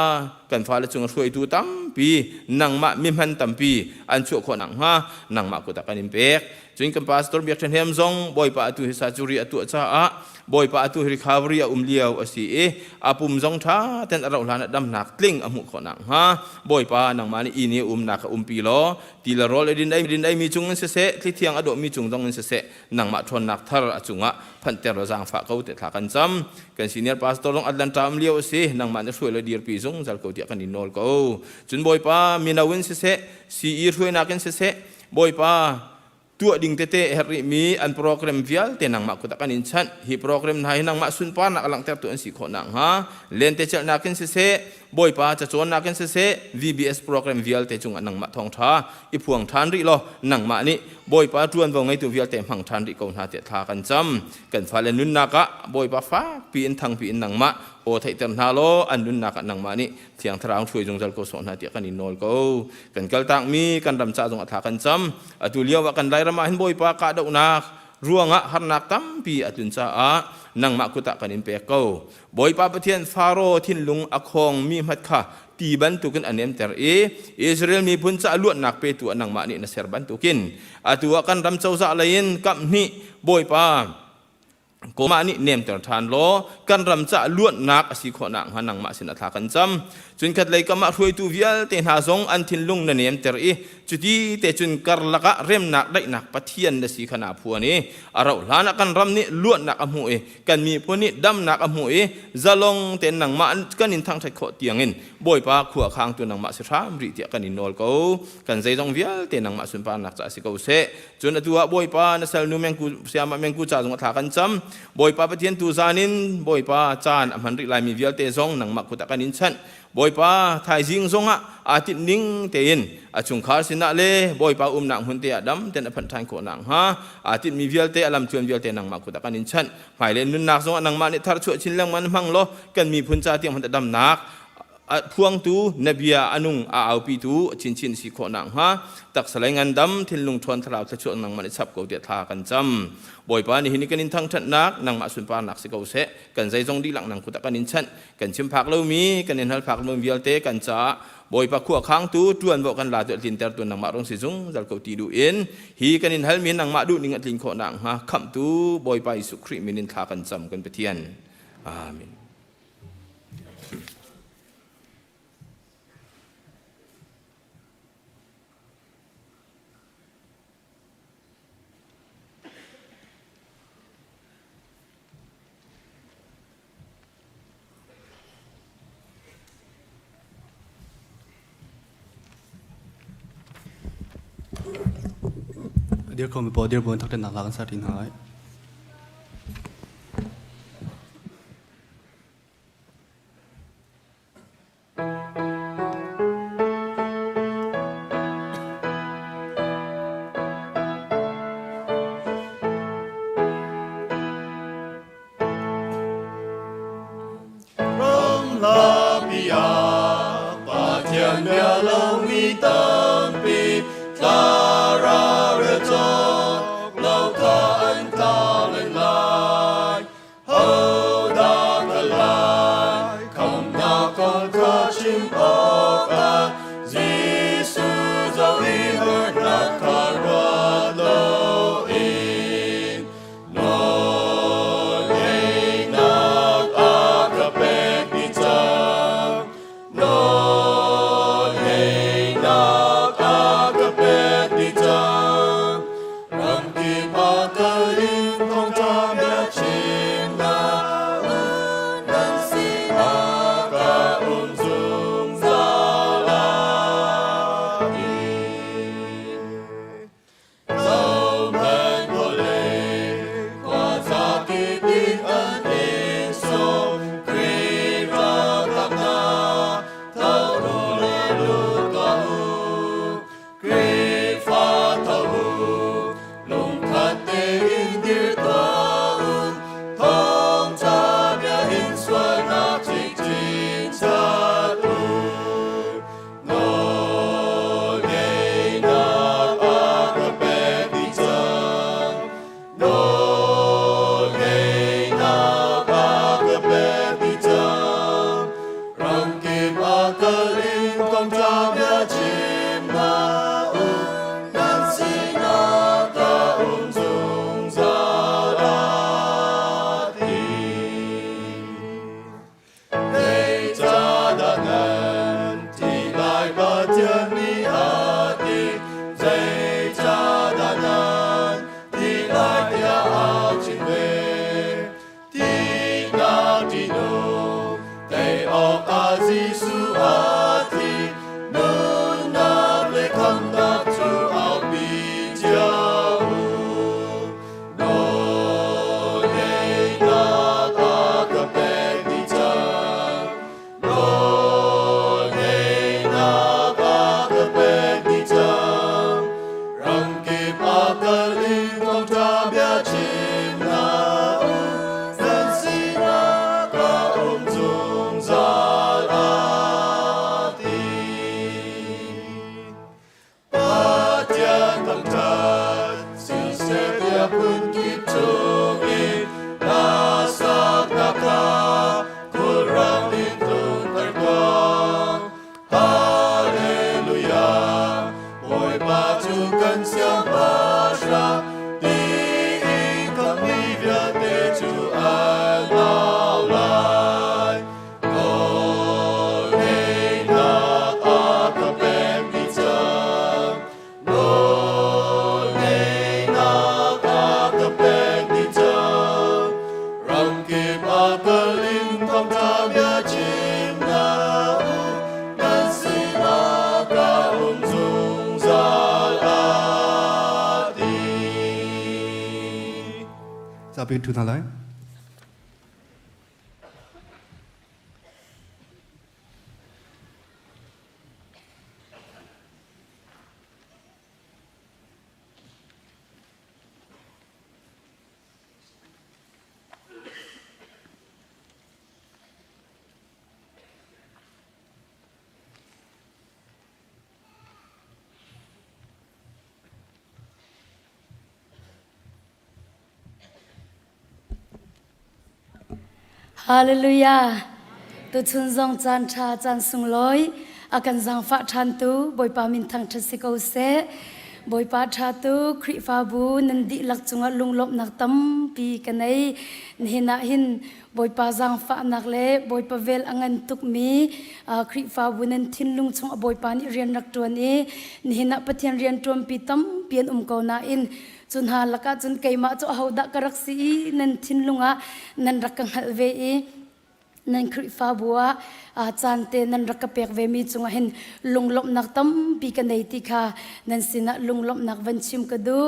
kan fale cung hruaitu tampi nangmah mihman tampi an chuah khawh nakhnga nangmah kut ah kan in pek. Cun kan pastor Biak Ṭha Hnem zong Bawipa atu hi surgery a tuah caah Bawipa atu hi recovery a um lio a si i a pum zong ṭha ten a rauh hlan ah damnak tling a hmuh khawh nakhnga Bawipa nangmah nih inn i umnak a umpi law ti le rawl a din ei mi cung in siseh thlithiang a dawh mi cung zong in siseh nangmah ṭhawnnak thar a cungah phanhter law zaangfah ko te thla kan cam. Kan senior pastor zong Atlanta um lio a si, nangmah na hruai le dirpi zungzal ko tiah kan in nawl ko. Cun Bawipa mino in siseh, CE hruainak in siseh, Bawipa tuah ding tete herh rihmi an program vialte nangmah kut ah kan in chanh. Hi program hna hi nangmah sunparnak a langhtertu an si khawh nakhnga lentecelhnak in siseh, Bawipa cacawnnak in siseh VBS program vialte cungah nangmah thawngṭha i phuang ṭhan rih law nangmah nih Bawipa ṭuanvo ngeitu vialte hmang ṭhan rih ko hna tiah thla kan cam. Kan fale nunnak ah Bawipa fakpi in thangpi in nangmah aw theihter hna law an nunnak ah nangmah nih Thiang Thlarau hruai zungzal ko sawh hna tiah kan in nawl ko. Kan kaltakmi kan ram ca zongah thla kan cam. Atu lio ah kan Lairam ah hin Bawipa kahdohnak ruangah harnak tampi a tlun caah nangmah kut ah kan in pek ko. Bawipa Pathian Faro thinlung a khawngmi hmat kha ti bantukin a nemter i Israel miphun ca luatnak petu ah nangmah nih na ser bantukin atu ah kan ram cozah lei in kamhnih Bawipa Kawmah nih nemter ṭhan law kan ram ca luatnak a si khawh nakhnga nangmah sin a thla kan cam. Cun khat lei kam ah hruaitu vialte hna zong an thinlung na nemter i cuti te cun karlak ah remnak daihnak Pathian na si kha naa phuan i a rauh hlan ah kan ram nih luatnak a hmuh i kan miphun nih damnak a hmuh i zalong tein nangmah kan in thangṭhat khawh tiangin Bawipa khua khangtu nangmah si hram rih tiah kan in nawl ko. Kan zeizong vialte nangmah sunparnak caah si ko seh. Cun atu ah Bawipa na salnu mengku siamah mengku ca zong a thla kan cam. Bawipa Pathian tu zan in Bawipa caan a hman rih laimi vialte zong nangmah kut ah kan in chanh. Bawipa thaizing zongah aa tinh ning tein a chungkhar sinah le Bawipa umnak hmun te ah dam ten a phanh ṭhan khawh nakhnga aa tinhmi vialte a lamtluan vialte nangmah kut ah kan in chanh. Hmailei nunnak zongah nangmah nih tharchuah chin lengmang hmang law kan miphun ca tiang hmanh a damnak a phuangtu na bia a nung a aupitu chinchin si khawh nakhnga taksa lei ngandam thinlung ṭhawn thlarau thluachuah nangmah nih chap ko tiah thla kan cam. Bawipa nihin i kan in thangṭhatnak nangmah sunparnak si ko seh. Kan zeizong dihlak nang kut ah kan in chanh. Kan chim phak lomi kan in hal phak lomi vialte kan caah Bawipa khua khangtu ṭuanvo kan la tu a tlintertu nangmah rung si zungzal ko ti duh in hi kan in halmi nangmah duh ning a tlin khawh nakhnga khamhtu Bawipa Jesuh Khrih min in thla kan cam kan Pathian. Amen. Dir kho mi pawl dir buin thakṭhennak hla kan ser ṭi hna lai. Lamhlapi ah Pathian bia lomi tampi Tlara rel cawk lo kha an tlau len lai. Hodah ka lai khamnak kong kha chim awkah Jesuh zoh i harnak kha ruat loin Nawlngeihnak a ka pek dih cang. Nawlngeihnak a ka pek dih cang. Ramkip ah kal in thawngṭha bia chim hna u. Nan sinah ka um zungzal lai. Zohhmanh vawlei khuazakip in an in sawm Khrih ralkap hna tho u law lut tuah u Khrihfa tho u lungkhat tein dir tuah u Thawngṭha bia in sualnak cikcin chat u Nawlngeihnak a ka pek dih cang. Nawlngeihnak a ka pek dih cang. Ramkip ah kal in thawngṭha bia chim hna u. Nan sinah ka um zungzal a ti. Zeicahdah nan ṭih lai Pathian nih a ti? Zeicahdah nan ṭih lai tiah a chim ve? Ṭihnak ṭihnung tei awkah Jesuh a thi. Nunnak le khamhnak cu aupi cio u. Nawlngeihnak a ka pek dih cang. Nawlngeihnak a ka pek dih cang. Ramkip ah kal in thawngṭha bia chim hna u. Nan sinah ka um zungzal a ti. Pathian thangṭhat siseh tiah phunkip chungin na saknak kha khulrang in tlunter tuah. Hallelujah! Bawipa cu kan siangpahrang tiin khammi vialte cu an au lai. Nawlngeihnak a ka pek dih cang. Nawlngeihnak a ka pek dih cang. Ramkip ah kal in thawngṭha bia chim hna u. Nan sinah ka um zungzal a ti. Zapi ṭhu hna lai. Hallelujah. Tuchun zong caan ṭha caan sunglawi a kan zaangfah ṭhantu Bawipa min thangṭhat si ko seh. Bawipa ṭha tu Khrihfabu nan dihlak cungah lunglawmhnak tampi ka nei. Nihin ah hin Bawipa zaangfahnak le Bawipa vel a ngan tukmi Khrihfabu nan thinlung chung a Bawipa nih rian rak ṭuan i nihin ah Pathian rian ṭuanpi tampi an um ko nain Cu hna lakah cun keimah cu ahodah ka rak si i nan thinlung ah nan rak ka hngalh ve i nan Khrihfabu ah caan te nan rak ka pek vemi cungah hin lunglawmhnak tampi ka nei ti kha nan sinah lunglawmhnak van chim ka duh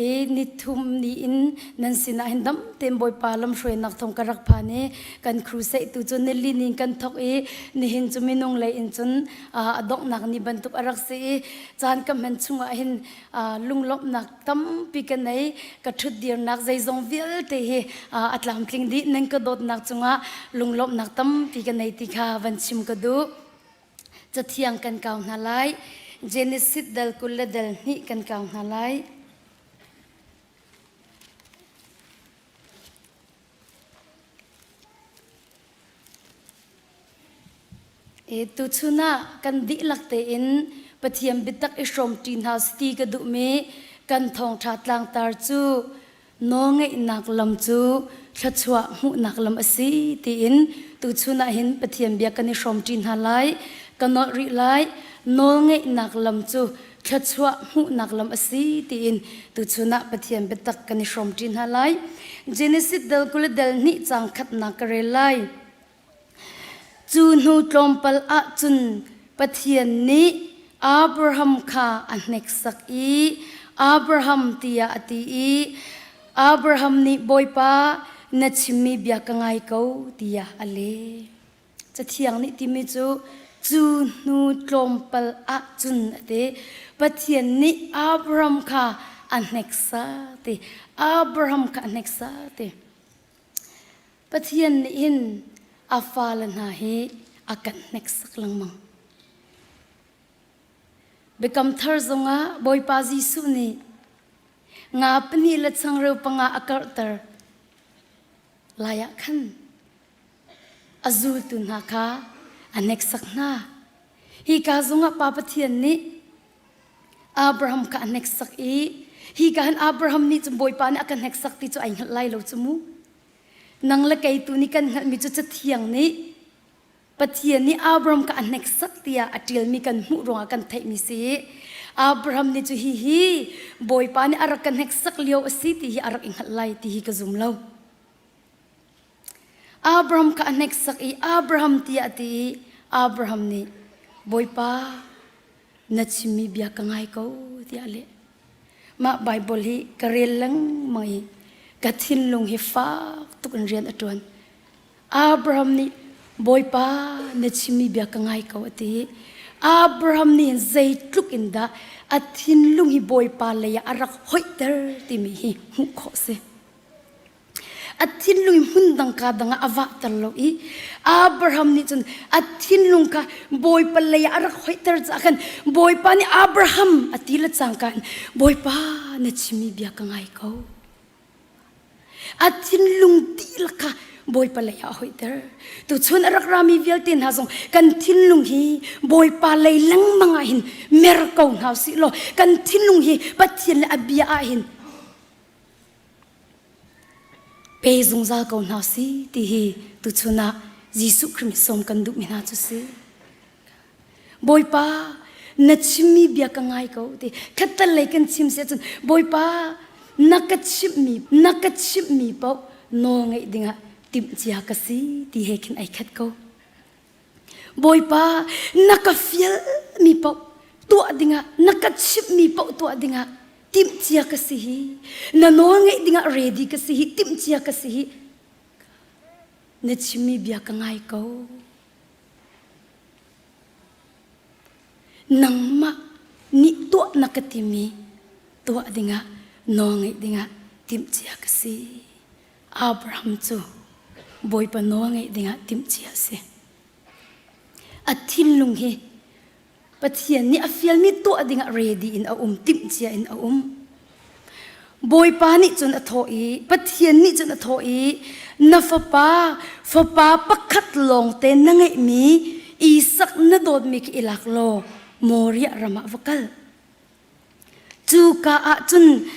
i nithum ni in nan sinah hin dam tein Bawipa lamhruainak thawng ka rak phan i kan crusade tu cu nili ni in kan thawk i nihin cu minung lei in cun a donghnak ni bantuk a rak si i caan ka hman chungah hin lunglawmhnak tampi ka nei ka ṭhutdirnak zeizong vialte hi a tlamtling dih nan ka dawtnak cungah lunglawmhnak. lawmhnak tampi ka nei ti kha van chim ka duh. Cathiang kan kau hna lai. Genesis dal 20 le dal hnih kan kau hna lai. E, tuchun ah kan dihlak tein Pathian biatak i hrawmṭi hna sih ti ka duhmi kan thawngṭha tlangtar cu nawlngeihnak lam cu thluachuah hmuhnak lam a si tiin tuchun ah hin Pathian bia kan i hrawmṭi hna lai. Ka nolh rih lai. Nawlngeihnak lam cu thluachuah hmuhnak lam a si tiin tuchun ah Pathian biatak kan i hrawmṭi hna lai. Genesis dal 20 le dal hnih caang khatnak ka rel lai. Cu hnu tlawmpal ah cun Pathian nih Abraham kha a hneksak i Abraham tiah a ti i Abraham nih Bawipa na chimmi bia ka ngai ko tiah a leh. Cathiang nih timi cu cu hnu tlawmpal ah cun a ti. Pathian nih Abraham kha a hneksak ti. Abraham kha a hneksak ti. Pathian nih hin a fale hna hi a kan hneksak lengmang. Biakam thar zongah Bawipa Jesuh nih nga pahnih le changreu panga a karhter lai ah khan a zultu hna kha a hneksak hna. Hika zongah Pa Pathian nih Abraham kha a hneksak i hika hin Abraham nih cun Bawipa nih a ka hneksak ti cu ai hngalh lai lo cu mu. Nang le kei tu nih kan hngalhmi cu Cathiang nih Pathian nih Abraham kha a hneksak tiah a ṭialmi kan hmuh ruangah kan theihmi si. Abraham nih cu hihi Bawipa nih a rak ka hneksak lio a si ti hi a rak i hngalh lai ti hi ka zum lo. Abraham kha a hneksak i Abraham tiah a ti i Abraham nih Bawipa na chimmi bia ka ngai ko tiah a leh. Mah Baibal hi ka rel lengmang i ka thinlung hi fak tuk in rian a ṭuan. Abraham nih Bawipa na chimmi bia ka ngai ko a ti. Abraham nih zeitluk in dah a thinlung hi Bawipa lei ah a rak hoihter timi hi hmuh khawh a si. A thinlung hmun dang ka dang ah a vahter lo i Abraham nih cun a thinlung kha Bawipa lei ah a rak hoihter caah khan Bawipa nih Abraham a ti le cangka in Bawipa na chimmi bia ka ngai ko. A thinlung dihlak kha Bawipa lei ah a hoihter. Tuchun a rak rami vialte hna zong kan thinlung hi Bawipa lei lengmang ah hin mer ko hna usih law kan thinlung hi Pathian le a bia ah hin Pe zungzal ko hna si ti hi tuchun ah Jesuh Khrih sawm kan duhmi hna cu si. Bawipa na chimmi bia ka ngai ko ti khattal lei kan chim si ahcun Bawipa na ka chimhmi na ka chimhmi paoh nawl ngeih dingah timhcia ka si ti he khin ai khat ko. Bawipa na ka fialmi paoh tuah dingah na ka chimhmi paoh tuah dingah timhcia ka si hi na nawl ngeih dingah ready ka si hi timhcia ka si hi na chimmi bia ka ngai ko nangmah nih tuah na ka timi tuah dingah nawl ngeih dingah timhcia ka si Abraham cu Bawipa nawl ngeih dingah timhcia a si. A thinlung hi Pathian nih a fialmi tuah dingah ready in a um, timhcia in a um. Bawipa nih cun a thawh i, Pathian nih cun a thawh i, na fapa, fapa pakhat lawngte na ngeihmi Isak na dawtmi khi i lak law Moriah ram ah va kal. Cuka ah cun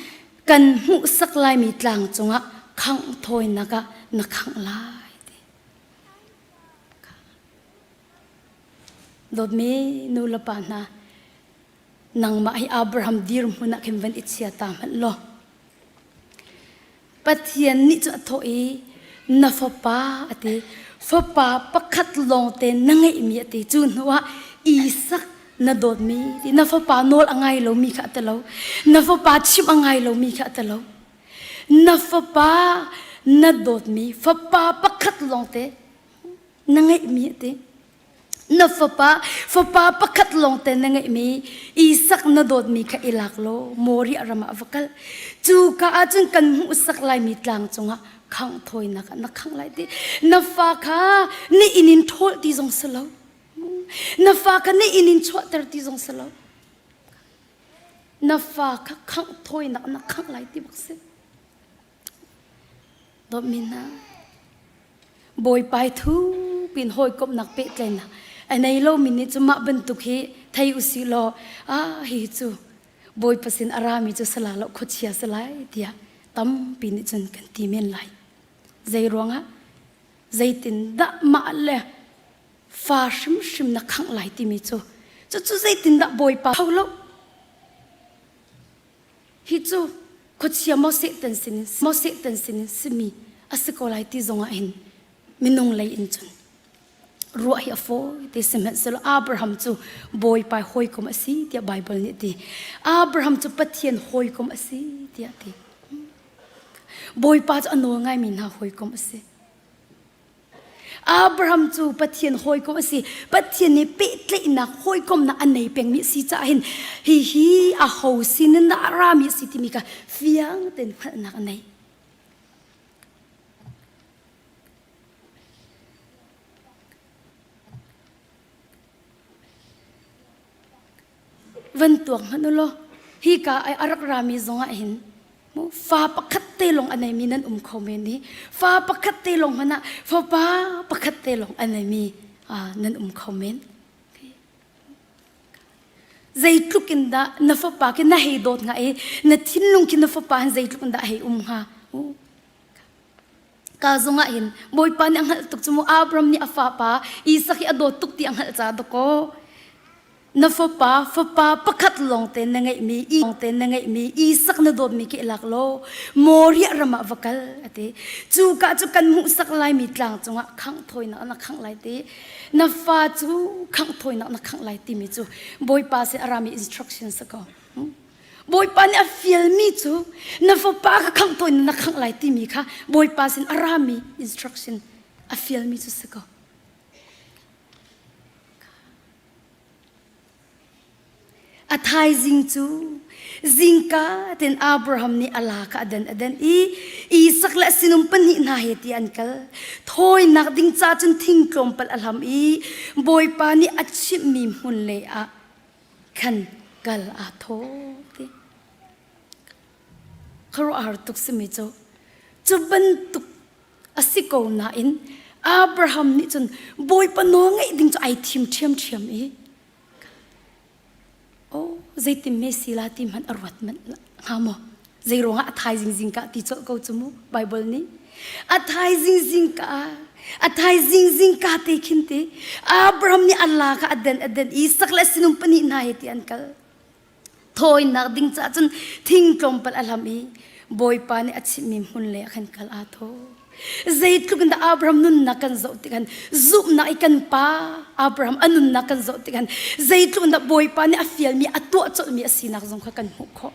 kan hmuhsak laimi tlang cungah khangh thawinak ah na khangh lai ti. Dawtmi nu le pa hna, nangmah hi Abraham dirhmun ah khin van i chia ta hmanh law Pathian nih cun a thawh i na fapa a ti fapa pakhat lawngte na ngeihmi a ti cu hnuah Isak na dawtmi ti na fapa nawl a ngai lomi kha a ti lo na fapa chimh a ngai lomi kha a ti lo na fapa na dawtmi fapa pakhat lawngte na ngeihmi a ti. Na fapa, fapa pakhat lawng te na ngeihmi Isak na dawtmi kha i lak law Moriah ram ah va kal. Cu ka ah cun kan hmuhsak laimi tlang cungah khangh thawinak ah na khangh lai ti. Na fa kha na inn in ṭhawl ti zong si lo. Na fa kha na inn in chuahter ti zong si lo. Na fa kha khangh thawinak na khangh lai ti bak si. Dawtmi hna, Bawipa i thupin hawikomhnak pehtlaihnak a nei lomi nih cu mah bantuk hi thei usih law ah hi cu Bawipa sin a rami cu sala lo khuachia si lai tiah tampi nih cun kan ti men lai. Zei ruangah zeitin dah mah le fa hrimhrim na khangh lai timi cu cucu zeitindah Bawipa kho lo Hi cu khuachia maw Satan sin maw Satan sin simi a si ko lai ti zongah hin minung lei in cun ruah hi a fawi te sihmanhsehlaw Abraham cu Bawipa hawikom a si tiah Baibal nih a ti. Abraham cu Pathian hawikom a si tiah a ti. Bawipa cu a nawl ngaimi hna hawikom a si. Abraham cu Pathian hawikom a si. Pathian nih pehtlaihnak hawikomnak a nei pengmi a si caah hin hihi a ho sin in dah a rami a si timi kha fiang tein hngalhnak a nei. Van tuak hmanh u law hika ai a rak rami zongah hin fa pakhat te lawng a neimi nan um kho men i fa pakhat te lawng hmanh ah fapa pakhat te lawng a neimi nan um kho men. Zeitluk in dah na fapa khi na hei dawt hnga i na thinlung khi na fapa hin zeitluk in dah hei um hnga. Ka zongah hin Bawipa nih a hngalh tuk cu mu Abraham nih a fapa Isak hi a dawt tuk ti a hngalh ca dakaw na fapa fapa pakhat lawng te na ngeihmi i te na ngeihmi Isak na dawtmi khi lak law Moriah ram ah va kal ati cu ka cu kan hmuhsak laimi tlang cungah khangh thawinak na khangh lai ti na fa cu khangh thawinak na khangh lai timi cu Bawipa sin a rami instruction sa ko Bawipa nih a fialmi cu na fapa kha khangh tawn na khangh lai timi kha Bawipa sin a rami instruction a fialmi cu si ko. A thaizing cu zingka ten Abraham nih a la kha a dan a dan i Isak le a sinum pahnih hna he ti an kal. Thawinak ding ca cun thing tlawmpal a hlam i Bawipa nih a chimhmi hmun lei ah khan kal aa thawh ti. Khuaruahhar tuk simi cu cu bantuk a si ko nain Abraham nih cun Bawipa nawl ngaih ding cu ai thim ṭhiamṭhiam i oh zeitin me si la ti hmanh a ruat manh hnga maw zei ruangah a thaizing zingka ti colh ko cu mu Bible nih a thaizing zingka a thaizing zingka te khin te Abraham nih Allah kha a den a den Isak le sinum pahnih hna he ti an kal thawinak ding caah cun thing tlawmpal a hlam i Bawipa nih a chimhmi hmun le a khan kal aa thaw zeitluk in dah Abraham nunnak kan zoh tik han zumhnak i kan pa Abraham a nunnak kan zoh tik han zeitluk in dah Bawipa nih a fialmi a tuah colhmi a sinak zong kha kan hmuh khawh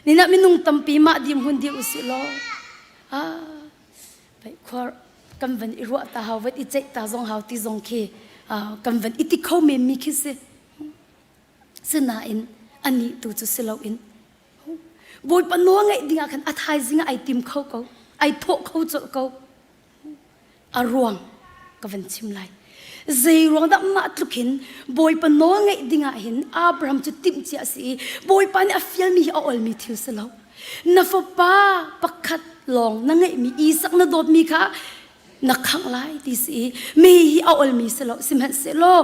Nina minung tampi mah dim hun dir usih law ah khuar kan van i ruah ta hau van i ceih ta zong hau ti zong khi kan van i ti kho men mi khi si sinain anih tu cu si loin Bawipa nawl ngaih ding ah khan a thaizing ah ai tim kho ko ai thawh kho colh ko a ruang ka van chim lai zei ruang dah mah tluk hin Bawipa nawl ngaih ding ah hin Abraham cu timhcia a si i Bawipa nih a fialmi hi a olmi thil si lo na fapa pakhat lawng na ngeihmi Isak na dawtmi kha na khangh lai ti si i mi hi a olmi si lo sihmanhsehlaw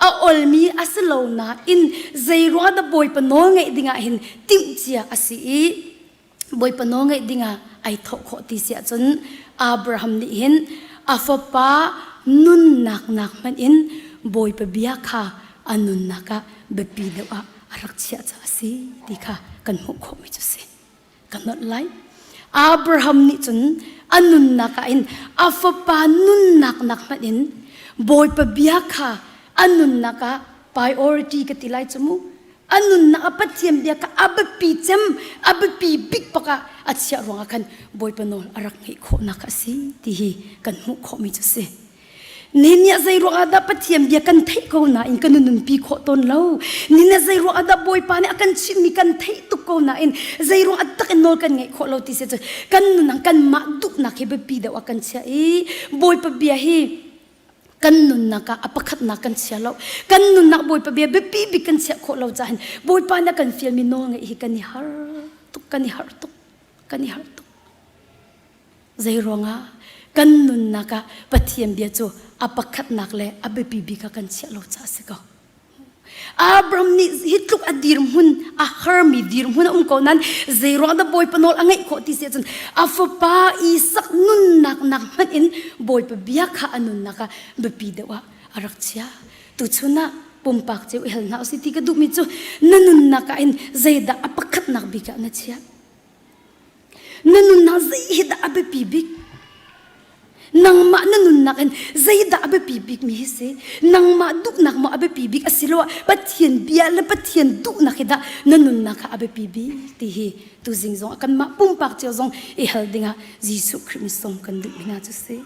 a olmi a si lo nain zei ruang dah Bawipa nawl ngaih ding ah hin timhcia a si i Bawipa nawl ngaih dingah ai thawh khawh ti si ahcun Abraham nih hin a fapa nunnak nak hmanh in Bawipa bia kha a nunnak ah biapi deuh ah a rak chiah caah a si ti kha kan hmuh khawhmi cu si. Ka nolh lai. Abraham nih cun a nunnak ah in a fapa nunnak nak hmanh in Bawipa bia kha a nunnak ah priority ka ti lai cu mu a nunnak a Pathian bia kha a biapi cem a biapi bik bak ah a chiah ruangah khan Bawipa nawl a rak ngeih khawhnak a si ti hi kan hmuh khawhmi cu si. Ni nih zei ruang ah dah Pathian bia kan theih ko nain kan nunpi khawh tawn lo. Ni nih zei ruang ah dah Bawipa nih a kan chimhmi kan theih tuk ko nain zei ruang ah tak in nawl kan ngaih khawh lo ti si cu kan nunang kanmah duhnak hi biapi deuh ah kan chiah i Bawipa bia hi kan nunnak ah a pakhatnak kan chia lo. Kan nunnak Bawipa bia biapi bik kan chiah khawh lo caah hin Bawipa nih a kan fialmi nawl ngaih hi kan i har tuk kan i harh tuk kan i harh tuk. Zeiruangah kan nunnak ah Pathian bia cu a pakhatnak le a biapi bik ah kan chiah lo caah a si ko. Abraham nih hi tluk a dirhmun a harmi dirhmun a um ko nain zeiruang dah Bawipa nawl a ngeih khawh ti si ahcun a fapa Isak nunnak nak hmanh in Bawipa bia kha a nunnak ah biapi deuh ah a rak chiah. Tuchun ah pumpak cio i hal hna usih ti ka duhmi cu na nunnak ah hin zeidah a pakhatnak bik ah na chiah? Na nunnak zei hi dah a biapi bik? Nangmah na nunnak in zeidah a biapi bik mi hi si? Nangmah duhnak maw a biapi bik asiloah Pathian bia le Pathian duhnak hi dah na nunnak kha a biapi bik ti hi tuzing zong ah kanmah pumpak cio zong i hal dingah Jesuh Khrih min sawm kan duh mi hna cu si.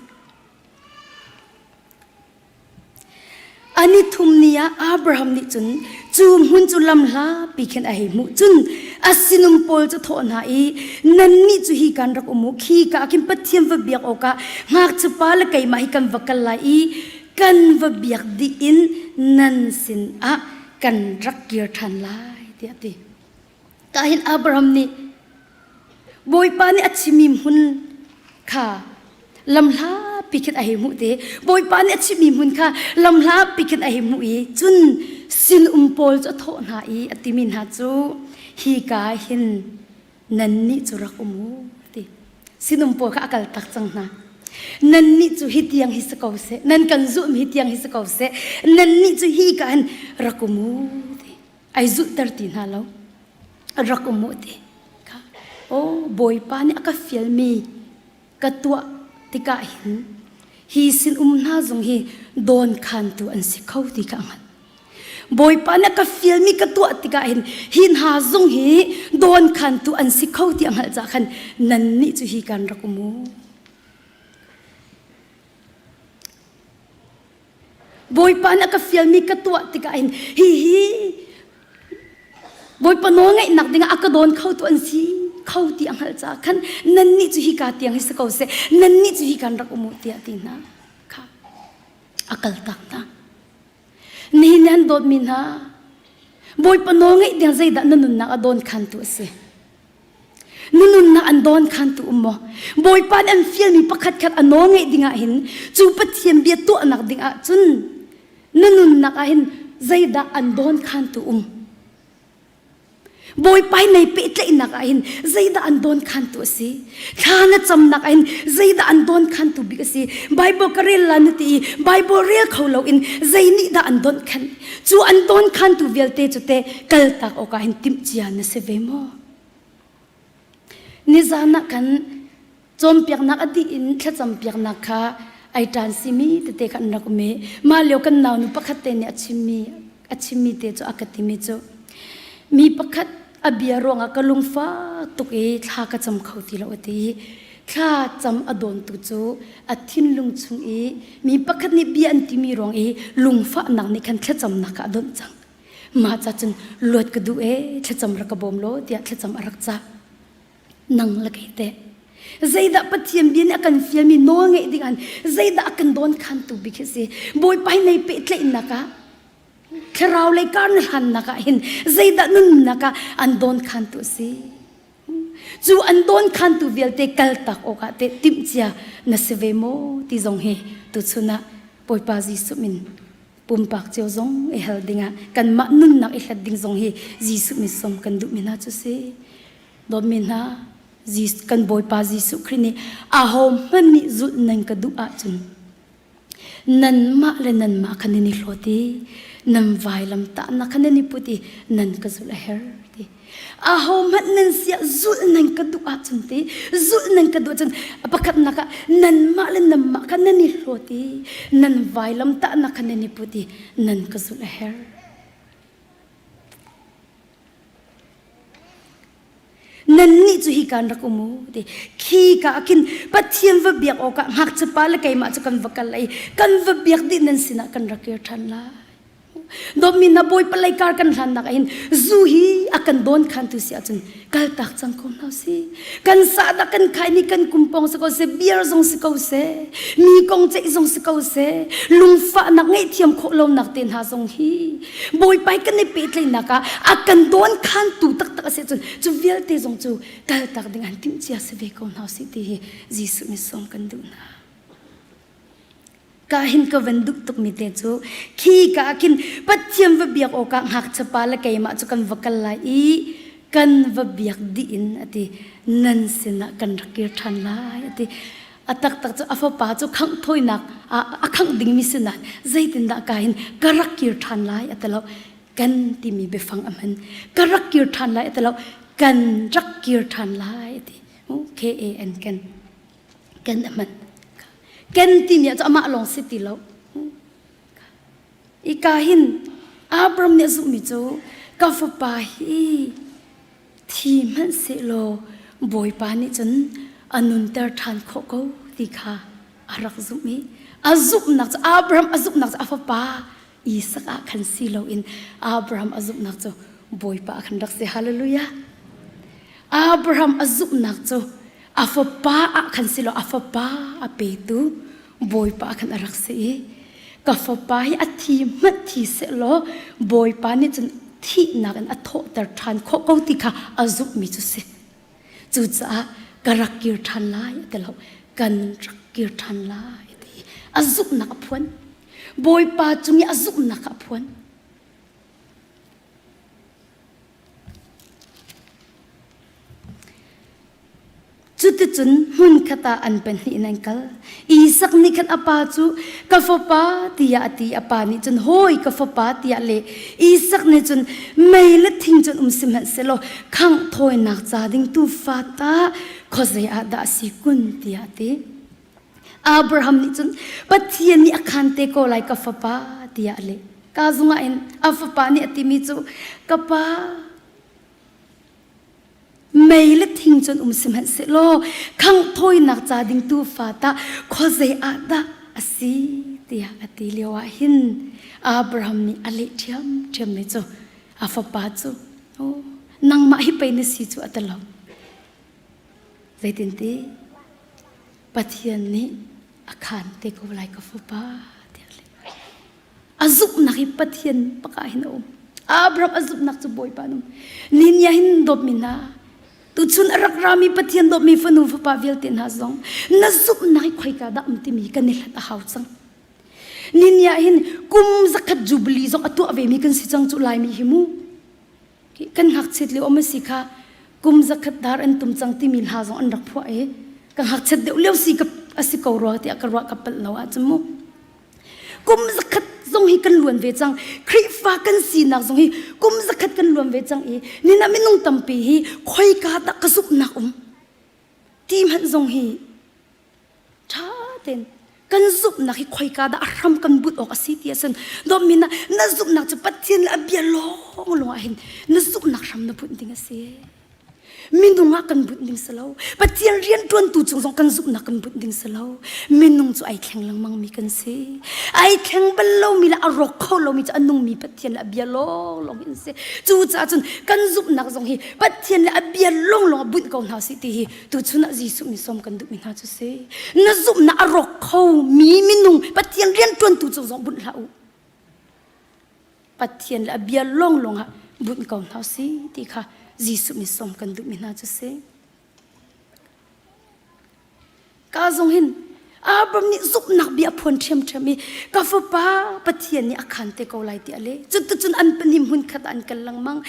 A ni thum ni ah Abraham nih cun cu hmun cu lamhlapi khin a hei hmuh. Cun a sinum pawl cu thawh hna i, Nannih cu hi kan rak um u, khi ka ah khin Pathian va biak awkah ngakchiapa le keimah hi kan va kal lai i kan va biak dih in nan sinah kan rak kir ṭhan lai, tiah a ti. Ka hin Abraham nih Bawipa nih a chimmi hmun kha lamhlapi khin a hei hmuh te. Bawipa nih a chimmi hmun kha lamhlapi khin a hei hmuh i cun sinum pawl cu a thawh hna i a timi hna cu hi ka hin nannih cu rak um u ti. Sinum pawl kha a kal tak cang hna. Nannih cu hi tiang hi si ko seh, nan kan zulhmi hi tiang hi si ko seh, nannih cu hi ka hin rak um u ti. Ai zulhter ti hna lo rak um u ti kha aw bawipa nih a ka fialmi ka tuah tikah hin hi sin um hna zong hi dawn khantu an si kho ti kha a hngalh bawipa nih a ka fialmi ka tuah tikah hin hi hna zong hi dawn khantu an si kho ti a hngalh caah khan nannih cu hi kan rak um u Bawipa nih a ka fialmi ka tuah tikah hin hihi Bawipa nawlngaihnak dingah a ka dawn kho tu an si kho ti a hngalh caah khan nannih cu hika tiang hi si ko seh nannih cu hi kan rak um u tiah ti hna kha a kal tak hna nihin an dawtmi hna Bawipa nawlngaih ding zeidah na nunnak a dawn khantu a si Na nunnak an dawn khantu um maw? Bawipa nih an fialmi pakhat khat a nawl ngeih dingah hin cu Pathian bia tuahnak dingah cun na nunnak ah hin zeidah an dawn khantu um? Bawipa hi nei pehtlaihnak ah hin zeidah an dawn khantu a si? Thla na camnak ah hin zeidah an dawn khantu bik a si? Bible ka rel la na ti i Bible rel kho loin zei nih dah an dawnh khanh? Cu an dawn khantu vialte cu teh kaltak awkah hin timhcia na si ve maw? Nizan ah khan cawnpiaknak a dih in thlacampiaknak kha ai ṭan simi tete kha an rak um i mah lio kan naunu pakhat te nih a chimmi a chimmi te cu a ka timi cu mi pakhat a bia ruangah ka lungfak tuk i thla ka cam kho ti lo a ti i thla cam a dawntu cu a thinlung chung i mi pakhat nih bia an timi ruang i lungfahnak nih khan thlacamnak kha a donh cang. Mah ca cun luat ka duh ee thlacam rak ka bawm law tiah thlacam a rak cah. Nang le kei teh zeidah Pathian bia nih a kan fialmi nawl ngeih ding an zeidah a kan dawn khantu bik hi si Bawipa hi nei pehtlaihnak ah thlarau lei kar na hlannak ah hin zeidah nunnak ah an dawn khantu a si cu an dawn khantu vialte kaltak awkah teh timhcia na si ve maw ti zong hi tuchun ah Bawipa Jesuh min pumpak cio zong i hal dingah kanmah nunnak i hlat ding zong hi Jesuh min som kan duhmi hna cu si dawtmi hna kan Bawipa Jesuh Khrih nih aho hmanh nih zulh nan ka duh ahcun nanmah le nanmah kha nan i hlawt i nan vailam tahnak kha nan i put i nan ka zulh a herh ti aho hmanh nan siah zulh nan ka duh ahcun ti zulh nan ka duh ahcun pakhatnak ah nanmah le nanmah kha nan i hlawt i nan vailam tahnak kha nan i put i nan ka zulh a herh. Nannih cu hi kan rak um u ti. Khi ka ah khin Pathian va biak awkah ngakchiapa le keimah cu kan va kal lai. Kan va biak dih nan sinah kan rak kir ṭhan lai. Dawtmi hna Bawipa lei kar kan hlannak ah hin zu hi a kan dawn khantu si ahcun kaltak cang ko hna usih. Kan sahdah kan khai ni kan kumpong si ko seh, beer zong si ko seh, mi kong ceih zong si ko seh, lungfahnak ngaihthiam khawh lonak te hna zong hi Bawipa hi kan i pehtlaihnak ah a kan dawn khantu taktak a si ahcun cu vialte zong cu kaltak ding an timh cia si ve ko hna usih ti hi Jesuh nih sawm kan duh hna. Ka hin ka van duh tukmi te cu khi ka ah khin Pathian va biak awkah ngakchiapa le keimah cu kan va kal lai i kan va biak dih in a ti nan sinah kan rak kir ṭhan lai a ti. A taktak cu a fapa cu khangh thawinak a khangh dingmi sinah zeitindah ka hin ka rak kir ṭhan lai a ti lo. Kan timi biafang a hman. Ka rak kir ṭhan lai a ti lo. Kan rak kir ṭhan lai a ti. K A N kan. Ken a hman. Ken timi ah cu amah lawng si ti lo. Ika hin Abram nih a zumhmi cu ka fapa hi thi hmanh sehlaw Bawipa nih cun a nunter ṭhan khawh ko ti kha a rak zumh i a zumhnak cu Abraham a zumhnak cu a fapa Isak ah khan si loin Abraham a zumhnak cu Bawipa ah khan rak si. Hallelujah. Abraham a zumhnak cu a fapa ah khan si lo a fapa a petu Bawipa ah khan a rak si i ka fapa hi a thi hmanh thi sehlaw Bawipa nih cun thihnak in a thawhter ṭhan khawh ko ti kha a zumhmi cu si. Cucaah ka rak kir ṭhan lai a ti lo kan rak kir ṭhan lai ti a zumhnak a phuan. Bawipa cung i a zumhnak a phuan. Cuticun hmunkhat ah an pahnih in an kal. Isak nih khan a pa cu, Ka fapa, tiah a ti. A pa nih cun, Hawi, ka fapa, tiah leh. Isak nih cun, Mei le thing cun um sihmanhsehlaw khangh thawinak ca ding tuufa tah khuazei ah dah a si kun, tiah a ti. Abraham nih cun, Pathian nih a khaan te ko lai, ka fapa, tiah a leh. Ka zungah in a fapa nih a timi cu, Ka pa, mei le thing cun um sihmanhsehlaw khangh thawinak ca ding tuufa tah khuazei ah dah a si tiah a ti lio ah hin Abraham nih a leh ṭhiamṭhiammi cu a fapa cu oh, nangmah hi pei na si cu a ti lo. Zeitinti Pathian nih a khaan te ko lai ka fapa tiah a leh. A zumhnak hi Pathian bak ah hin a um. Abraham a zumhnak cu Bawipa an um. Ninia hin dawtmi hna, tuchun a rak rami Pathian dawtmi fanu fapa vialte hna zong na zumhnak hi khoika dah um timi kan i hlat a hau cang. Ninia hin kum zakhat jubilee zong a tuah vemi kan si cang cu Laimi hi mu. Kan ngakchiat lio um si kha kum zakhat dar an tum cang timi hla zong an rak phuah i ka ngakchiat deuh lio si ka asi ko rua tiah ka ruah ka palh lo ahcun mu. Kum zakhat zong hi kan luan ve cang. Khrihfa kan sinak zong hi kum zakhat kan luan ve cang i nina minung tampi hi khoika dah ka zumhnak um ti hmanh zong hi ṭha tein kan zumhnak hi khoika dah a hram kan but awk a si ti ahcun dawtmi na na zumhnak cu Pathian le a bia lawng lawng ah hin na zumhnak hram na bunh ding a si. Minung ah kan bunh ding si lo. Pathian rianṭuantu cung zong kan zumhnak kan bunh ding si lo. Minung cu ai thleng lengmang mi kan si. Ai thleng bal lomi le a rawk kho lomi cu a nungmi Pathian le a bia lawnglawng hin si. Cucaah cun kan zumhnak zong hi Pathian le a bia lawnglawng ah bunh ko hna sih ti hi tuchun ah Jesuh nih sawm kan duhmi hna cu si. Na zumhnak a rawk kho mi minung Pathian rianṭuantu cung zong bunh hlah u. Pathian le a bia lawnglawng ah bunh ko hna si ti kha Jesuh nih sawm kan duhmi hna cu si. Ka zong hin Abraham nih zumhnak bia phuan ṭhiamṭhiam i ka fapa Pathian nih a khaan te ko lai tiah le cuticun an pahnih hmun khat ah an kal lengmang.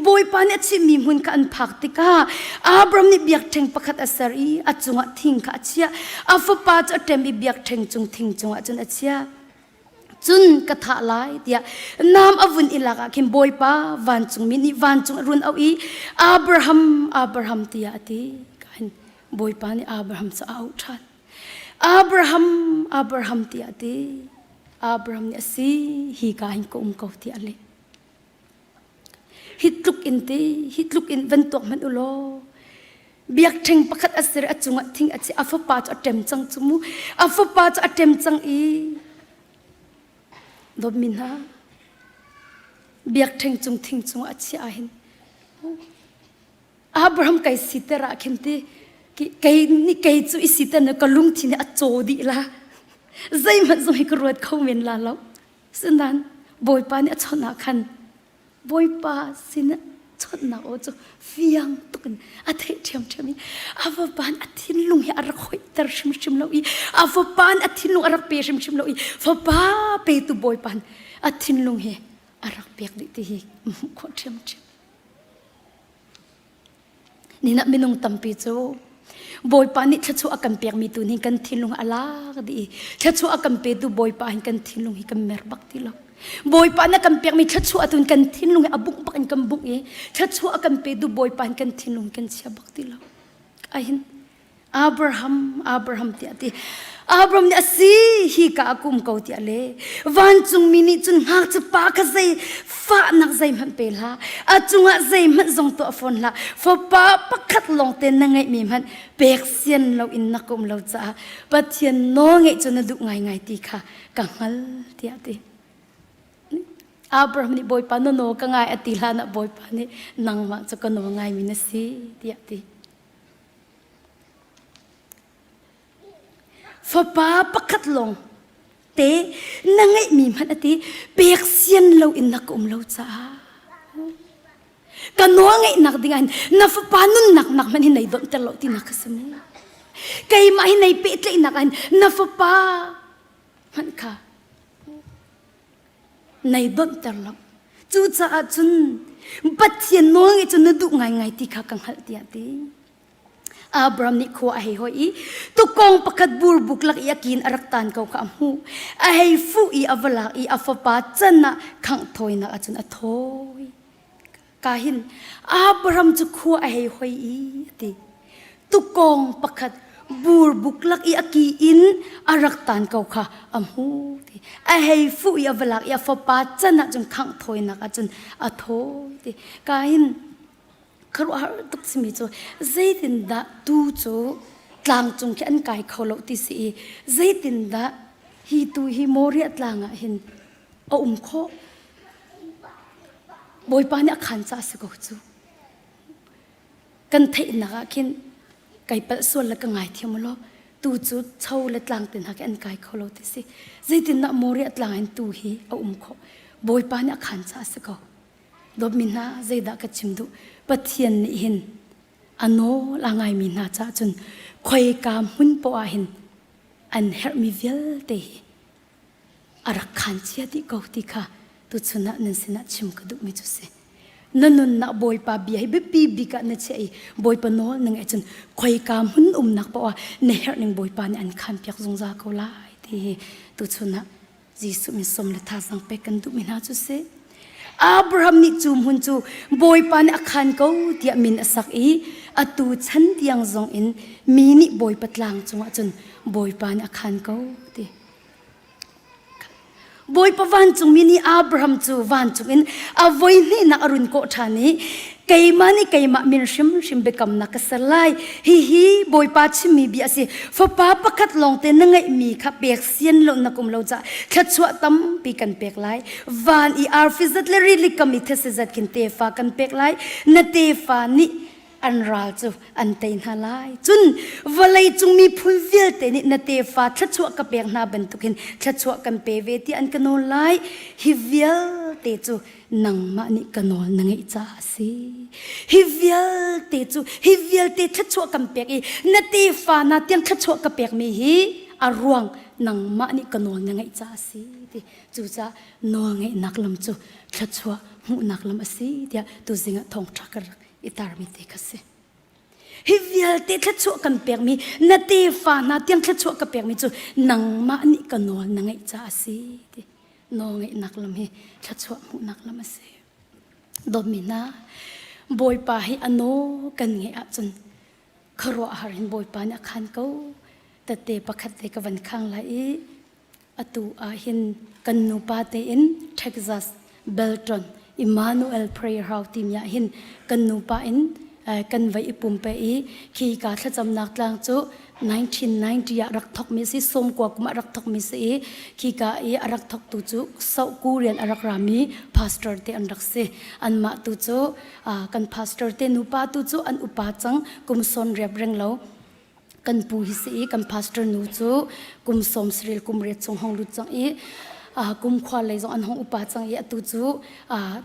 Bawipa nih a chimhmi hmun kha an phak tikah Abraham nih biakṭheng pakhat a ser i a cungah thing kha a chiah. A fapa cu a ṭem i biakṭheng cung thing cungah cun a chiah. Cun ka thah lai tiah nam a vun i lak ah khin Bawipa vancungmi nih vancung a run auh i Abraham, Abraham tiah a ti. Kain Bawipa nih Abraham cu a auh ṭhan. Abraham, Abraham tiah a ti. Abraham nih a si, hi ka hin ka um ko tiah a leh. Hi tluk in ti, hi tluk in van tuak hmanh u law. Biakṭheng pakhat a ser a cungah thing a chiah. A fapa cu a ṭem cang cu mu. A fapa cu a ṭem cang i dawtmi hna biakṭheng cung thing cungah a chiah ah hin Abraham kai siter ah khin ti kei nih kei cu i siter na ka lungthin hi a caw dih la zeihmanh zong hi ka ruat kho men la lo sinain Bawipa nih a chawnh ah khan Bawipa sin chawnhnak aw cu fiang tuk in a theih ṭhiamṭhiam i a fapa a thinlung hi a rak hoihter hrimhrim lo i a fapa a thinlung a rak pe hrimhrim lo i fapa petu Bawipa a thinlung hi a rak pek dih ti hi hmuh khawh ṭhiamṭhiam. Nihin ah minung tampi cu Bawipa nih thluachuah a kan pekmi tu nih kan thinlung a lak dih i thluachuah a kan petu Bawipa hin kan thinlung hi kan mer bak ti lo. Bawipa na kan pekmi thluachuah tu kan thinlung hi a bungh bak in kan bungh i thluachuah a kan petu Bawipa hin kan thinlung kan chia bak ti lo. Ahin Abraham, Abraham tiah a ti. Abraham nih a si hi ka a kum ko tiah le vancungmi nih cun ngakchipa kha zei fahnak zeihmanh pe hlah a cungah zeihmanh zong tuah fawn hlah fapa pakhat lawng te na ngeihmi hmanh pek sian lo in na kum lo caah Pathian nawl ngeih cu na duh ngaingai ti kha ka hngal tiah a ti. Abraham nih Bawipa na nawl ka ngai a ti hlan ah Bawipa nih nangmah cu ka nawl ngaimi na si tiah a ti. Fapa pakhat lawng te na ngeihmi hmanh a ti pek sian lo in na ka um lo caah ka nawl ngeihnak ding ah na fapa nunnak nak hmanh hi nei donhter lo tinak ka si mu keimah hi nei pehtlaihnak ah na fapa hmanh kha nei donhter lo cucaah cun Pathian nawl ngeih cu na duh ngaingai ti kha ka hngalh tiah ti Abraham nih khua a hei hoi i tukawng pakhat burbuk lak i a kin a rak tan ko kha a hmuh. A hei fuh i a va lak i a fapa can ah khangh thawinak ahcun a thawi. Ka hin Abraham cu khua a hei hoi i a ti. Tukawng pakhat burbuk lak i a ki in a rak tan ko kha a hmuh. Ti. A hei fuh i a va lak i a fapa can ahcun khangh thawinak ahcun a thawi. Ti. Ka hin khuaruahhar tuk simi cu zeitindah tuu cu tlang cung khi an kai kho lo ti si i zeitindah hi tu hi Moriah tlang ah hin a um khawh Bawipa nih a khan ca si ko cu kan theihnak ah khin kai palh sual le ka ngai thiam law tu cu cho le tlang te hna khi an kai kho lo ti si zeitindah Moriah tlang in tu hi a um khawh Bawipa nih a khan ca si ko Dawtmi hna, zeidah ka chim duh? Pathian nih hin a nawl a ngaimi hna caah cun khoika hmun poah ah hin an herhmi vialte hi a rak khaan cia dih ko ti kha tuchun ah nan sinah chim ka duhmi cu si. Na nunnak Bawipa bia hi biapi bik ah na chiah i Bawipa nawl na ngaih cun khoika hmun umnak poah ah na herhning Bawipa nih an khaanpiak zungzal ko lai ti hi tuchun ah Jesuh min som le thazang pek kan duhmi hna cu si. Abraham nih cu hmun cu Bawipa nih a khan ko tiah min a sak i atu chan tiang zong in mi nih Bawipa tlang cungah cun Bawipa nih a khan ko ti. Bawipa vancungmi nih Abraham cu vancung in a voi hnihnak a run kawh ṭhan i keimah nih keimah min hrimhrim biakamnak ka ser lai. Hihi Bawipa chimmi bia a si. Fapa pakhat lawngte na ngeihmi kha pek sian lo na kum lo caah thluachuah tampi kan pek lai. Van i arfi zat le rili kam i these zat khin tefa kan pek lai. Na tefa nih an ral cu an tei hna lai. Cun vawlei cung miphun vialte nih na tefa thluachuah ka pek hna bantukin thluachuah kan pe ve tiah an ka nawl lai. Hi vialte cu nangmah nih ka nawl na ngeih caah a si. Hi vialte cu hi vialte thluachuah kan pek i na tefa na tiang thluachuah ka pekmi hi a ruang nangmah nih ka nawl na ngeih caah a si ti cucaah nawl ngeihnak lam cu thluachuah hmuhnak lam a si tiah tuzing ah thawngṭha ka rak i tarmi te kha si. Hi vialte thluachuah kan pekmi na tefa hna tiang thluachuah ka pekmi cu nangmah nih ka nawl na ngeih caah a si ti. Nawlngeihnak lam hi thluachuah hmuhnak lam a si. Dawtmi hna, Bawipa hi a nawl kan ngeih ahcun khuaruahhar in Bawipa nih a khan ko. Tette pakhat te ka van khang lai i atu ah hin kan nupa tein Texas Belton Emmanuel Prayer House timi ah hin kan nupa in kan vai i pumpe i khi ka thlacamnak tlang cu 1990 ah rak thokmi si sawmkua kum ah rak thokmi si i khi ka i a rak thoktu cu South Korean a rak rami pastor te an rak si. Anmah tu cu kan pastor te nupa tu cu an upa cang kum sawn riap reng lo kan pu hi si i kan pastor nu cu kum sawm saril kum riat chung hong lut cang i kum khua lei zong an hong upa cang i atu cu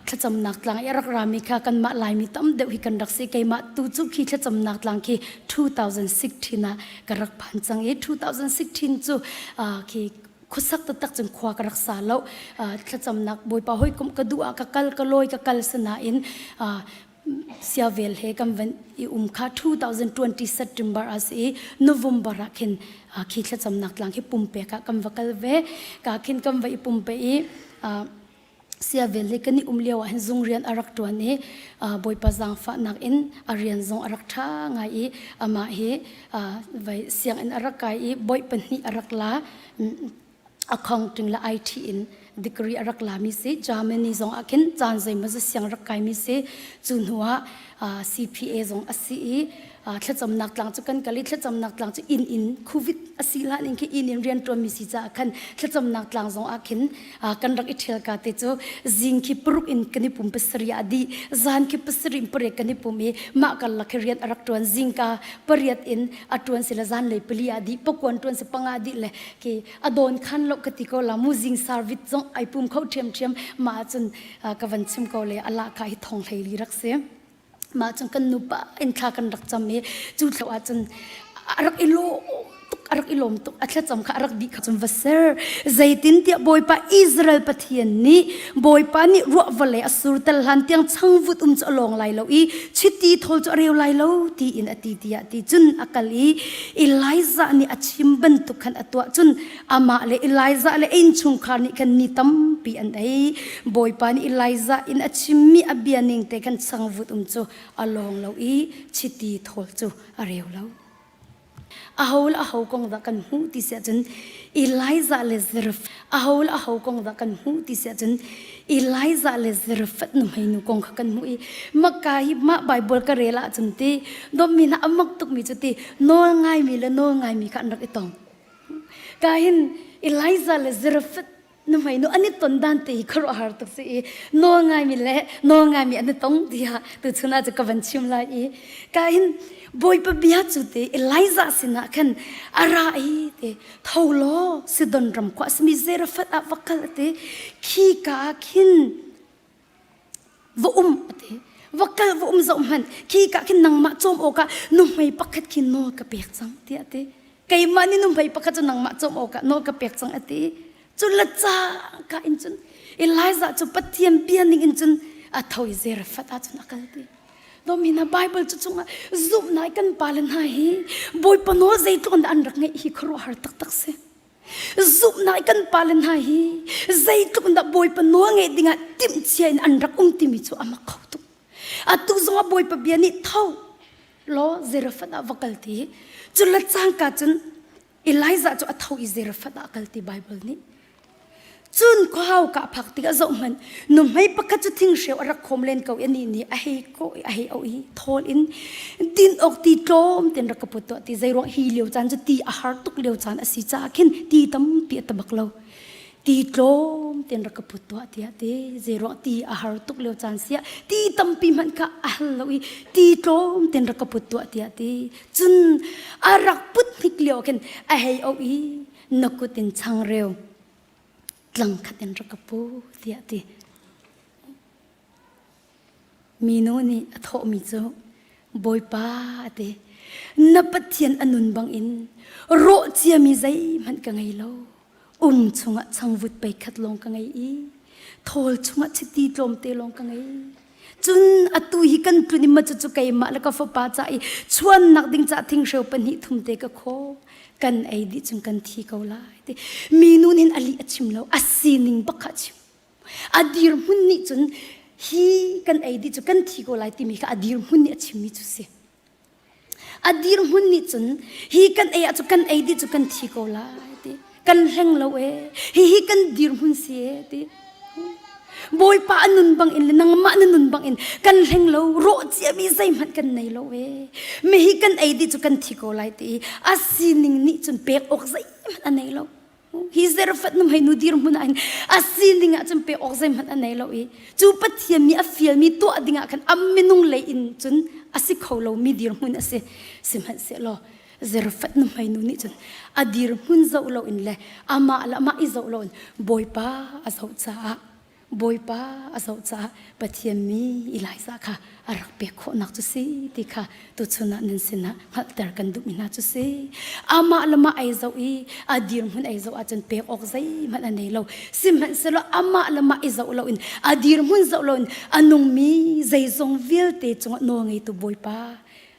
thlacamnak tlang i a rak rami kha kanmah Laimi tam deuh hi kan rak si. Keimah tu cu khi thlacamnak tlang khi 2016 ah ka rak phan cang i 2016 cu khi khuasak taktak cun khua ka rak sa lo. Thlacamnak Bawipa hawikom ka duh ah ka kal ka lawi ka kal sinain siavel he kan van i um kha 2020 September a si i November ah khin khi thlacamnak tlang khi pumpek ah kan va kal ve. Ka khin kan va i pumpe i siavel hi kan i um lio ah hin zung rian a rak ṭuan i Bawipa zaangfahnak in a rian zong a rak ṭha ngai i amah hi vai sianginn a rak kai i bawi pahnih a rak la accounting le IT in degree a rak lami si Germany zong ah khin caan zeimaw zat siang rak kaimi si cu hnu ah CPA zong a si i thlacamnak tlang cu kan kal i thlacamnak tlang cu inn in covid a si hlan in khi inn in rian ṭuanmi si caah khan thlacamnak tlang zong ah khin kan rak i ṭhial ka te cu zing khi paruk in kan i pum pasarih ah dih zan khi pasarih in pariat kan i pum i mah karlak khi rian a rak ṭuan zingka pariat in a ṭuan si le zan lei pali ah dih pakuan ṭuan si panga dih le khi a dawn khan lo ka ti ko la mu zing service zong ai pum kho ṭhiamṭhiam mah cun ka van chim ko le a lahkhah hi thong hlei li rak si. Mah cun kan nupa in thla kan rak cam i cu thlo ah cun a rak i lawm tuk a rak i lawm tuk a thlacam kha a rak dih kha cun va ser zeitin tiah Bawipa Israel Pathian nih Bawipa nih ruah vawlei a sur tel hlan tiang changvut um cu a lawng lai lo i chiti thawl cu a reu lai lo tiin a ti tiah ti cun a kal i Elijah nih a chim bantuk khan a tuah cun amah le Elijah le a innchungkhar nih khan ni tampi an ei. Bawipa nih Elijah in a chimmi a bia ning te khan changvut um cu a lawng lo i chiti thawl cu a reu lo. Aho le aho kong dah kan hmuh ti si ahcun Elijah le Zareph aho le aho kong dah kan hmuh ti si ahcun Elijah le Zarephath nuhmeinu kong kha kan hmuh i maka hi mah Bible ka rel ahcun ti dawtmi hna a mak tukmi cu ti nawl ngaimi le nawl ngaimi kha an rak i tong. Ka hin Elijah le Zarephath nuhmei nu an i ton dan te hi khuaruahhar tuk si i nawl ngaimi le nawl ngaimi an i tong tiah tuchun ah cu ka van chim lai i ka hin Bawipa bia cu te Elijah sinah khan a ra i te tho law Sidon ram khua simi Zarephath ah va kal te khi ka ah khin va um ati va kal va um zoh hmanh khi ka khin nangmah cawm awkah nuhmei pakhat khi nawl ka pek cang tiah ati keimah nih nuhmei pakhat cu nangmah cawm awkah nawl ka pek cang ati cun la ca ka in cun Elijah cu Pathian bia ning in cun a tho i Zarephath ah cun a kal ti Domina Bible cu chungah zumhnai kan pale hna hi Bawipa nawl zeitluk in dah an rak ngeih hi khuaruahhar taktak si. Zumhnak i kan pale hna hi zeitluk in dah Bawipa nawl ngeih dingah timhcia in an rak um timi cu a mak kho tuk. Atu zongah Bawipa bia nih tho law Zarephath ah va kal ti. Cu le cangka cun Elijah cu a tho i Zarephath ah a kal ti Bible nih. Cun khuahau ka phak tikah zohhmanh nuhmei pakhat cu thinghreu a rak khawm len ko i anih nih a hei kawh i a hei auh i thawl in din awk ti tlawm ten rak ka put tuah ti zeiruang hi lio caan cu ti a har tuk lio caan a si caah khin ti tampi a tabak lo ti tlawm ten rak ka put tuah tiah ti zeiruang ti a har tuk lio caan sia ti tampi hmanh kha a hal lo i ti tlawm ten rak ka put tuah tiah ti cun a rak put hnik lio khin a hei auh i na kut in changreu tlang khat in rak ka pu tiah ti. Minu nih a thawhmi cu Bawipa a ti. Na Pathian a nun bangin rawh ciami zeihmanh ka ngei lo. Um chungah changvut pei khat lawng ka ngei i thawl chungah chiti tlawmte lawng ka ngei. Cun atu hi kan tlun i ma cucu keimah le ka fapa ca i chuannak ding ca thinghreu pahnih thum te ka khaw kan ei dih cun kan thi ko lai ti minu nih a lih a chim lo a sining bak kha a chim a dirhmun nih cun hi kan ei dih cu kan thi ko lai timi kha a dirhmun nih a chimmi cu si A dirhmun nih cun hi kan ei ah cu kan ei dih cu kan thi ko lai ti kan hleng lo e hihi kan dirhmun si e ti. Bawipa a nun bang in le nangmah na nun bang in kan hleng lo rawh ciami zeihmanh kan nei lo e. Mi hi kan ei dih cu kan thi ko lai ti i a sining nih cun pek awk zeihmanh a nei lo. Hi Zarephath nu hmeinu dirhmun ah hin a sining ah cun pek awk zeihmanh a nei lo i cu Pathian nih a fialmi tuah dingah khan a minung lei in cun a si kho lomi dirhmun a si. Sihmanhsehlaw Zarephath nu hmeinu nih cun a dirhmun zoh loin le amah le amah i zoh loin Bawipa a zoh caah Bawipa a zoh caah Pathian mi Elijah kha a rak pek khawhnak cu si ti kha tuchun ah nan sinah hngalhter kan duhmi hna cu si. Amah le mah ei zoh i a dirhmun ei zoh ahcun pek awk zeihmanh a nei lo. Sihmanhsehlaw amah le mah i zoh loin a dirhmun zoh loin a nungmi zeizong vialte cungah nawlngeitu Bawipa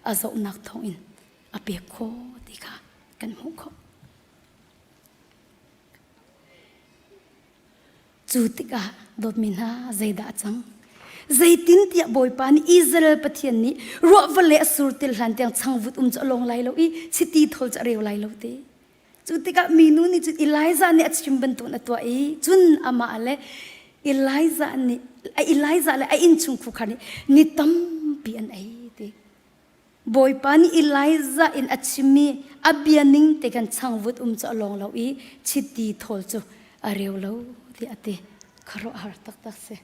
a zohnak thawngin a pek khawh ti kha kan hmuh khawh. Cu tikah dawtmi hna zeidah a cang? Zeitintiah Bawipa nih Israel Pathian nih ruah vale a sur til hlan tiang changvut um cu a lawng lai lo i chiti thawl cu a reu lai lo ti. Cu tikah minu nih cun Elijah nih a chim bantukin a tuah i cun amah le Elijah nih Elijah le a innchungkhar nih ni tampi an ei ti. Bawipa nih Elijah in a chimmi a bia ning te khan changvut um cu a lawng lo i chiti thawl cu a reu lo tiah a ti. Khuaruahhar taktak si.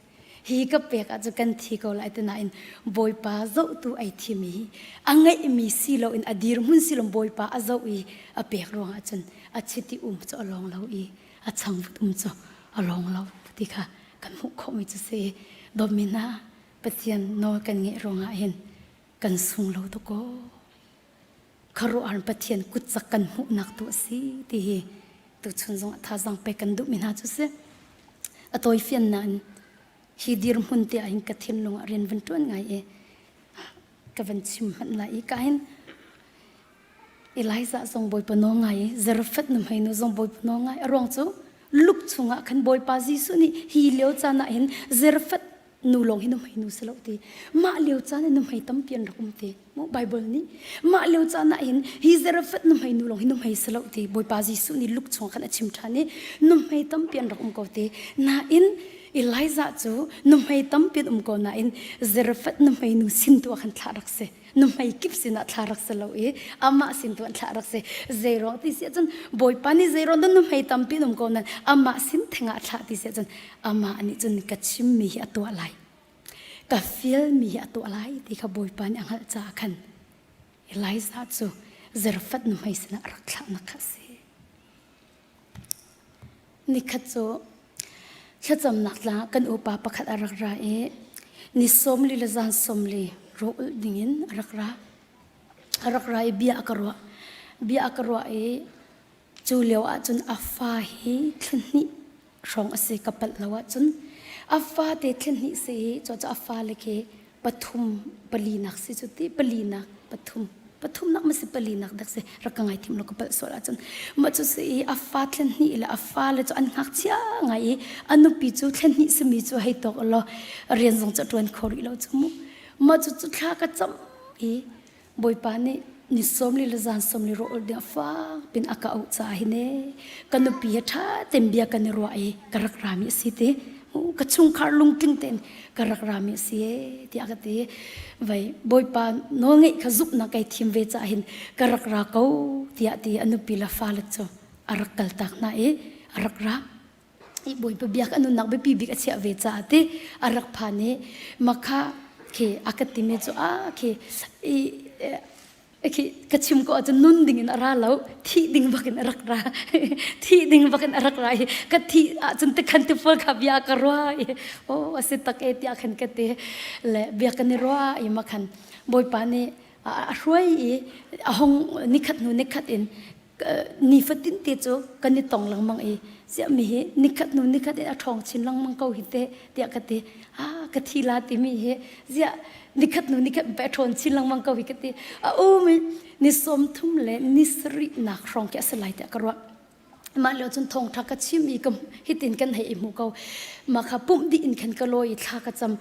Hi ka pek ah cu kan thi ko lai ti nain Bawipa zohtu ai thim i a ngeihmi si loin a dirhmun si lo Bawipa a zoh i a pek ruangah cun a chiti um cu a lawng lo i a changvut um cu a lawng lo ti kha kan hmuh khawhmi cu si. Dawtmi hna Pathian nawl kan ngeih ruangah hin kan sung lo tuk aw. Khuaruahhar Pathian kutcak kan hmuhnak tu a si ti hi tuchun zong ah thazaang pek kan duhmi hna cu si. A tawifian nain hi dirhmun te ah hin ka thinlung ah rian van ṭuan ngai i ka van chim hmanh lai i ka hin Elijah zong Bawipa nawl ngai i Zarephath nuhmeinu zong Bawipa nawl ngai a ruang cu Luke chungah khan Bawipa Jesuh nih hi lio caan ah hin Zarephath nu lawng hi nuhmei nu si lo ti mah lio caan ah nuhmei tampi an rak um ti mu Bible nih mah lio caan ah hin hi Zarephath nuhmei nu lawng hi nuhmei si lo ti Bawipa Jesuh nih Luke chungah khan a chim ṭhan i nuhmei tampi an rak um ko ti nain Elijah cu nuhmei tampi an um ko nain Zarephath nuhmei nu sin tu ah khan thlah rak si nuhmei kip sinah thla rak si lo i amah sin tu an thlah rak si zeiruang ti si ahcun Bawipa nih zeiruang dah nuhmei tampi an um ko nain amah sin thengah thlah ti si ahcun amah nih cun ka chimmi hi a tuah lai ka fialmi hi a tuah lai ti kha Bawipa nih a hngalh caah khan Elijah cu Zarephath nuhmei sinah a rak thlahnak kha a si. Nikhat cu thlacamnak tlang ah kan upa pakhat a rak ra i ni 40 le zan 40 rawl ulh dingin a rak ra. A rak ra i bia a ka ruah. Bia a ka ruah i cu lio ahcun a fa hi thla hnih hrawng a si ka palh lo ahcun a fate thla hnih si i cu a fale khi pathum palinak si cu ti palinak pathum pathumnak ma si palinak dak si rak ka ngai thim lo ka palh sual ahcun mah cu si i a fa thlen hnih le a fale cu an ngakchia ngai i a nupi cu thlen hnih simi cu hei tawk law rian zong cu ṭuan kho rih lo cu mu mah cu cu thla ka cam i Bawipa nih ni 40 le zan 40 rawl ding fak pin a ka auh caah hin e ka nupi he ṭha tein bia kan i ruah i ka rak rami a si ti ka chungkhar lungtling tein ka rak rami a si e tiah ka ti vai Bawipa nawlngeih kha zumhnak kai thim ve caah hin ka rak ra ko tiah ti a nupi le fale cu a rak kaltak hna i a rak ra i Bawipa biak a nunnak biapi bik a chiah ve caah ti a rak phan i makha khi a ka timi cu a khi i khi ka chim ko ahcun nun ding in a ra lo thih ding bak in a rak ra thih ding bak in a rak ra i ka thih ahcun te khan ti pawl kha bia ka rua i o a si tak e tiah khan ka ti le bia kan i rua i makhan Bawipa nih a hruai i a hong nikhat hnu nikhat in nifatin te cu kan i tong lengmang i ziahmi hi nikhat hnu nikhat in a ṭhawng chin lengmang ko hi te tiah ka ti ah ka thi la timi hi ziah nikhat hnu nikhat pe ṭhawn chin lengmang ko hi ka ti a um i ni 30 le ni sarih nak hrawng khi a si lai tiah ka ruah mah lio cun thawngṭha ka chim i ka hitin kan hei i hmu ko mah kha pumh dih in khan ka lawi i thla ka cam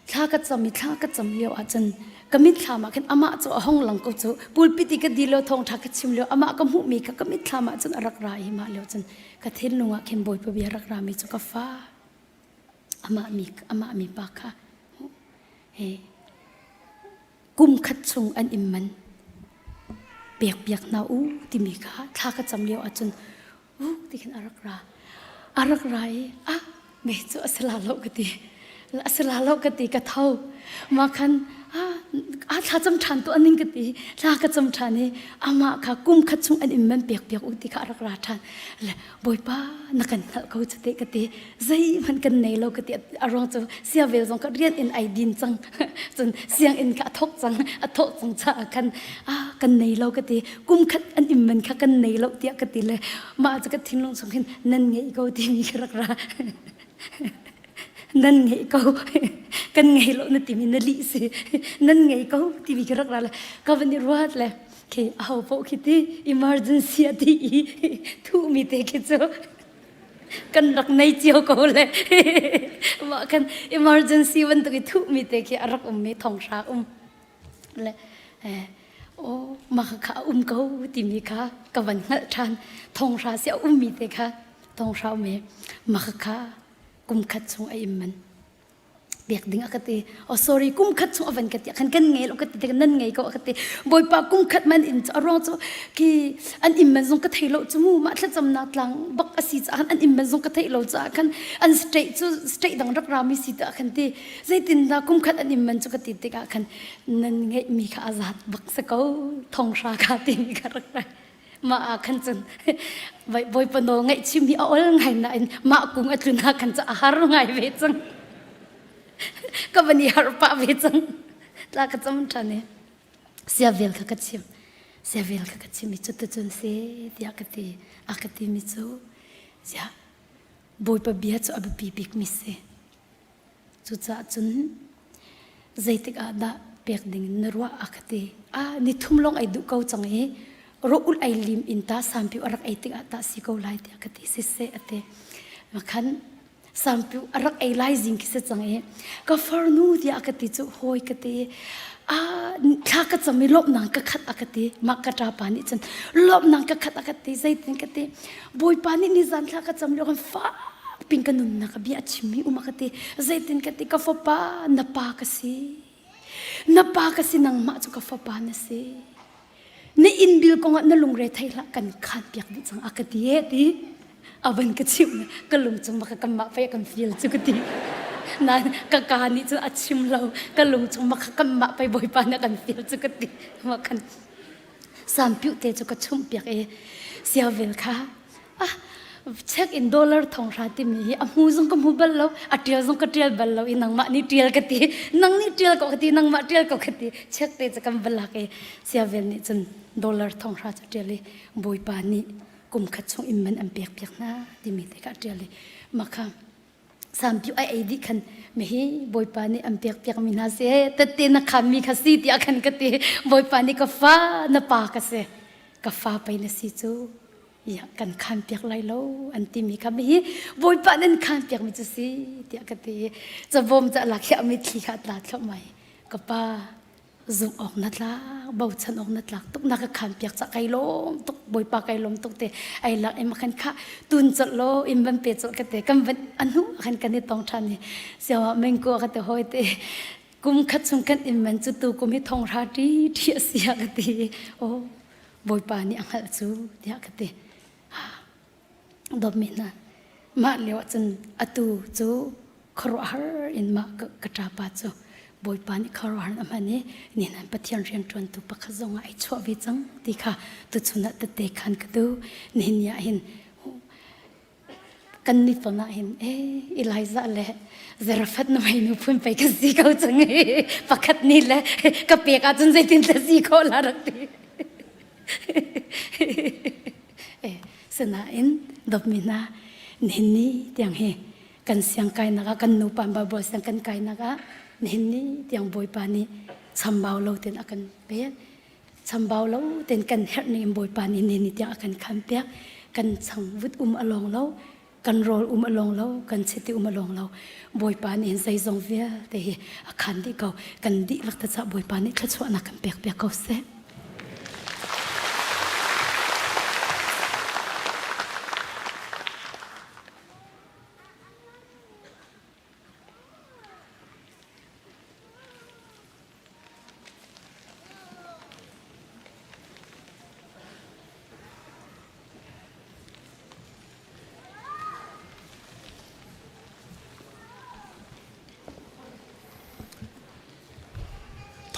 thla ka cam i thla ka cam lio ah cun ka mitthlam ah khan amah cu a hong lang ko cu pulpit i ka di lio thawngṭha ka chim lio amah ka hmuhmi kha ka mitthlam ah cun a rak ra i mah lio cun ka thinlung ah khin Bawipa bia rak rami cu ka fa. Amah mi amah mi pa kha he kum khat chung an im man pek piak hna u timi kha thla ka cam lio ahcun vuk ti khin a rak ra a rak ra i ah me cu a si la lo ka ti a si la lo ka ti ka tho ma khan a thla cam ṭhan tu aning ka ti thla ka cam ṭhan i amah kha kum khat chung an in man pek piak u ti kha a rak ra ṭhan le Bawipa na kan hngalh ko cu te ka ti zeihmanh kan nei lo ka ti a ruang cu siavel zong ka rian in ai din cang cun sianginn kha a thok cang a thok cang caah khan ah kan nei lo ka ti kum khat an im man kha kan nei lo tiah ka ti le mah cu ka thinlung chung hin nan ngei ko timi ka rak ra nan ngei ko kan ngei lo na timi na lih si nan ngei ko timi ka rak ra le ka van i ruat le khi aho poh khi ti emergency a ti i thuhmi te khi cu kan rak nei cio ko le mah kan emergency bantuk i thuhmi te khi a rak um mi thonghra um le o mah kha a um ko timi kha ka van hngalh ṭhan thonghra si a ummi te kha thonghra um i mah kha kum khat chung a im man pek ding a ka ti oh sorry kum khat chung a van ka ti khan kan ngei lo ka ti nan ngei ko ka ti bawipa kum khat man in a ruang cu ki an im man zong ka thei lo chu mu mah thlacamnak tlang bak a si caah an im man zong ka thei lo caah khan an state cu state dang rak rami si ta khan ti zeitin dah kum khat an im man cu ka ti tikah khan nan ngeih mi kha a zat bak sa ko thong hra kha ti mi kha rak rai mah ah khan cun bawipa nawl ngaih chim hi a ol ngai nain mah kung a tlun ah khan cu a har ngai ve cang ka van i har pah ve cang tla ka cam ṭhan i sia vel kha ka chim sia vel kha ka chim i cuticun se tiah ka ti a ka ti mi cu ziah bawipa bia cu a biapi bik mi si Cucaah cun zeitik ah dah pek ding in na ruah a ka ti. Ah, ni thum lawng ei duh ko cang i rawh ulh ei lim in ta sampiu a rak ei tikah tah si ko lai tiah ka ti siseh a ti. Makhan sampiu a rak ei lai zing khi si cang i ka farnu tiah a ka ti cu hawi ka ti. Ah, thla ka cam i lawmhnak ka khat a ka ti. Mah ka ṭapa nih cun lawmhnak ka khat a ka ti. Zeitin ka ti. Bawipa nih nizan thla ka cam lio kan fak ping ka nunnak a bia a chimmi um a ka ti zeitin ka ti ka fapa na pa ka si na pa ka si nangmah cu ka fapa na si na inn bil kongah na lungre thei hlah kan khan piak dih cang a ka ti e ti a van ka chimh ka lung chung maka kanmah pei kan feel cu ka ti na ka ka nih cun a chim lo ka lung chung maka kanmah pei bawipa na kan feel cu ka ti ma kan sampiuh te cu ka chumh piak i siavel kha ah check in dollar thong hra timi hi a hmu zong ka hmu bal lo a tial zong ka tial bal lo i nangmah nih tial ka ti nang nih tial ko ka ti nangmah tial ko ka ti check te cu kan balak i siavel nih cun dollar thong hra cu tial i bawipa nih kum khat chung in man an pek piak hna timi te kha tial i makha Sampiu ai ei dih khan mihi Bawipa nih an pek piakmi hna si tette na khammi kha si tiah khan ka ti Bawipa nih ka fa na pa ka si ka fa pei na si cu ya kan khan piak lai lo an timi kha mihi Bawipa nan khan piakmi cu si tiah ka ti cabawm ca lak hi a mitthli kha tla thluahmah mai ka pa zumh awk na tlak bochan awk na tlak tuk na ka khan piak ca kai lawm tuk bawipa kai lawm tuk te ai lak em khan kha tun colh lo in van pe colh ka te kan van anu khan kan i tong than ni siawa mengko ka te hoi te kum khat chung kan in man chu tu kum hi thong ra ti thi asia ka ti o bawipa nih a hngalh cu tiah ka ti dawtmi hna mah lio ahcun atu cu khuaruahhar in mah ka ṭapa cu Bawipa nih khuaruahhar in a hman i nihin an Pathian rianṭuantu pakhat zong ah ai chuah ve cang ti kha tuchun ah tette khan ka duh nihin ni ah hin kan ni ton ah hin eh Elijah le Zarephath na mei nu phun pei ka si ko cang i pakhat ni le ka pek ahcun zeitin ta si khawh la rak ti Sinain dawtmi hna nihin ni tiang hi kan siang kainak ah kan nupa Bible siang kan kainak ah nihin ni tiang Bawipa nih chambau lo ten a kan pek chambau lo ten kan herh ning in Bawipa nih nihin ni tiang a kan khan piak kan changvut um a lawng lo kan rawl um a lawng lo kan chiti um a lawng lo Bawipa nih hin zeizong vialte hi a khan dih ko kan dihlak te caah Bawipa nih thluachuahnak kan pek piak ko seh.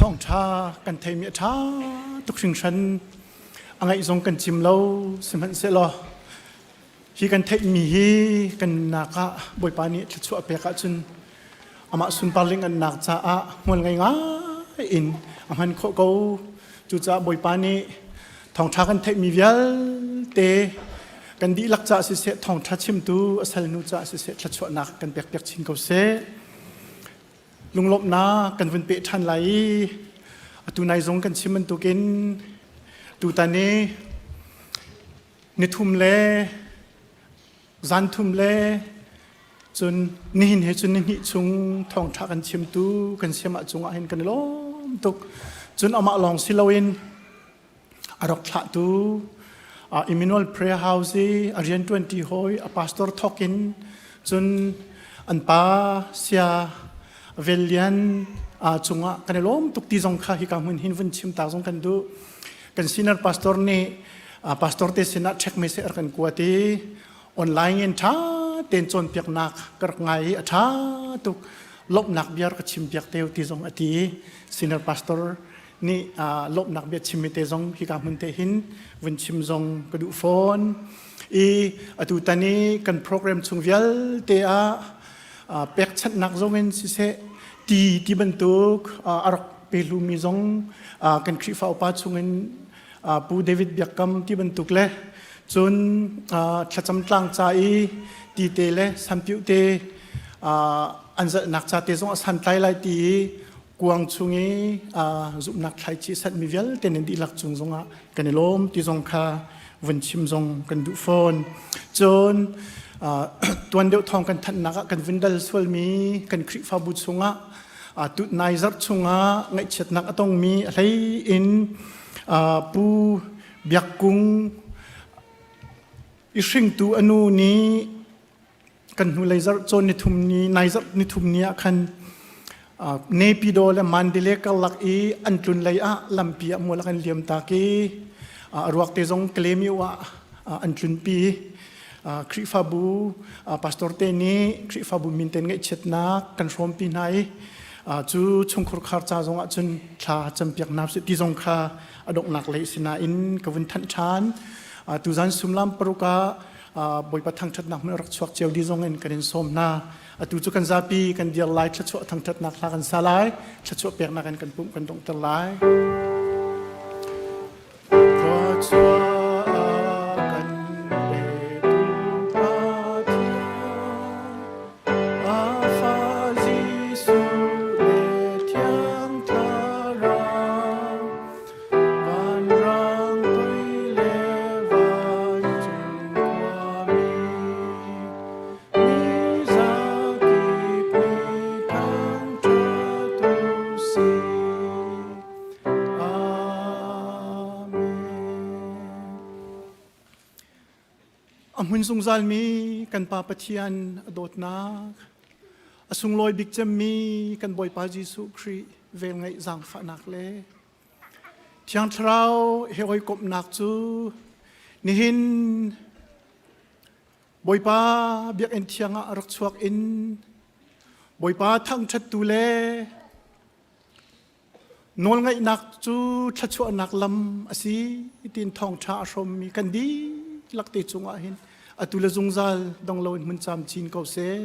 Thawngṭha kan theimi a ṭha tuk hringhran. A ngaih zong kan cim lo sihmanhsehlaw hi kan theihmi hi kan nunnak ah Bawipa nih thluachuah pek ahcun amah sunpar lingannak caah hmual ngei ngai in a hman khawh ko. Cucaah Bawipa nih thawngṭha kan theihmi vialte kan dihlak caah siseh thawngṭha chimtu a salnu caah siseh thluachuahnak kan pekpiak chin ko seh. Lunglawmhnak kan vun peh ṭhan lai i atu nai zong kan chim bantukin tutan i nithum le zan thum le cun nihin he cun nihnih chung thawngṭha kan chimtu kan siamah cungah hin kan i lawm tuk. Cun amah lawng si loin a rak thlahtu Emmanuel Prayer House i a rianṭuanṭi hawi a pastor thawk in cun an pa sia Vel Lian cungah kan i lawm tuk ti zong kha hika hmun hin vun chim ta zong kan duh. Kan senior pastor nih pastor te sinah check message a kan kuat i online in ṭha tein cawnpiaknak ka rak ngai i a ṭha tuk lawmhnak bia ka chim piak teo ti zong a ti i senior pastor nih lawmhnak bia chimmi te zong hika hmun te hin vun chim zong ka duh fawn i atu tan i kan program chung vialte ah pekchanhnak zong in siseh ti ti bantuk a rak pehlumi zong kan Khrihfa upa chungin Pu David Biakam ti bantuk le cun thlacam tlang ca i ti te le sanpiuh te an zalhnak ca te zong a santlai lai ti i kuang chung i zumhnak thlaici sanhmi vialte nan dihlak cung zongah kan i lawm ti zong kha vun chim zong kan duh fawn. Cun tuan deuh thawng kan thanhnak ah kan vun dal sualmi kan Khrihfabu chungah tutnai zarh chungah ngaihchiatnak a tongmi a hlei in Pu Biak Kung i hringtu a nu nih kan hnulei zarh cawn nithum ni nai zarh nithum ni ah khan Naypyidaw le Mandalay karlak i an tlun lei ah lampi ah mual kan liam tak i a ruak te zong Kalemiu ah an tlunpi. Khrihfabu pastor te nih Khrihfabu min ten ngaihchiatnak kan hrawmpi hna i cu chungkhur khar ca zong ah cun thla campiak hna sih ti zong kha a donghnak lei sinain ka vun thanh ṭhan. Tuzan sumlam paruk ah Bawipa thangṭhatnak hmun rak chuak cio di zong in kan in sawm hna. Atu cu kan zapi kan dir lai, thluachuah thangṭhatnak hla kan sa lai, thluachuah peknak in kan pumh kan donghter lai. Thluachuah kan petu Pathian, a fa Jesuh le Thiang Thlarau, Vanrang tui le vancung khuami, mi zakip nih thangṭhat u sih. Amen. A hmun zungzalmi kan Pa Pathian a dawtnak, a sunglawi bik cemmi kan Bawipa Jesuh Khrih velngeih zaangfahnak le Thiang Thlarau he hawikomhnak cu nihin Bawipa biakinn thiang ah rak chuak in Bawipa thangṭhattu le nawlngaihnak cu thluachuahnak lam a si tiin thawngṭha a hrawmmi kan dihlak te cungah hin atu le zungzal dong loin hmun camcin ko seh.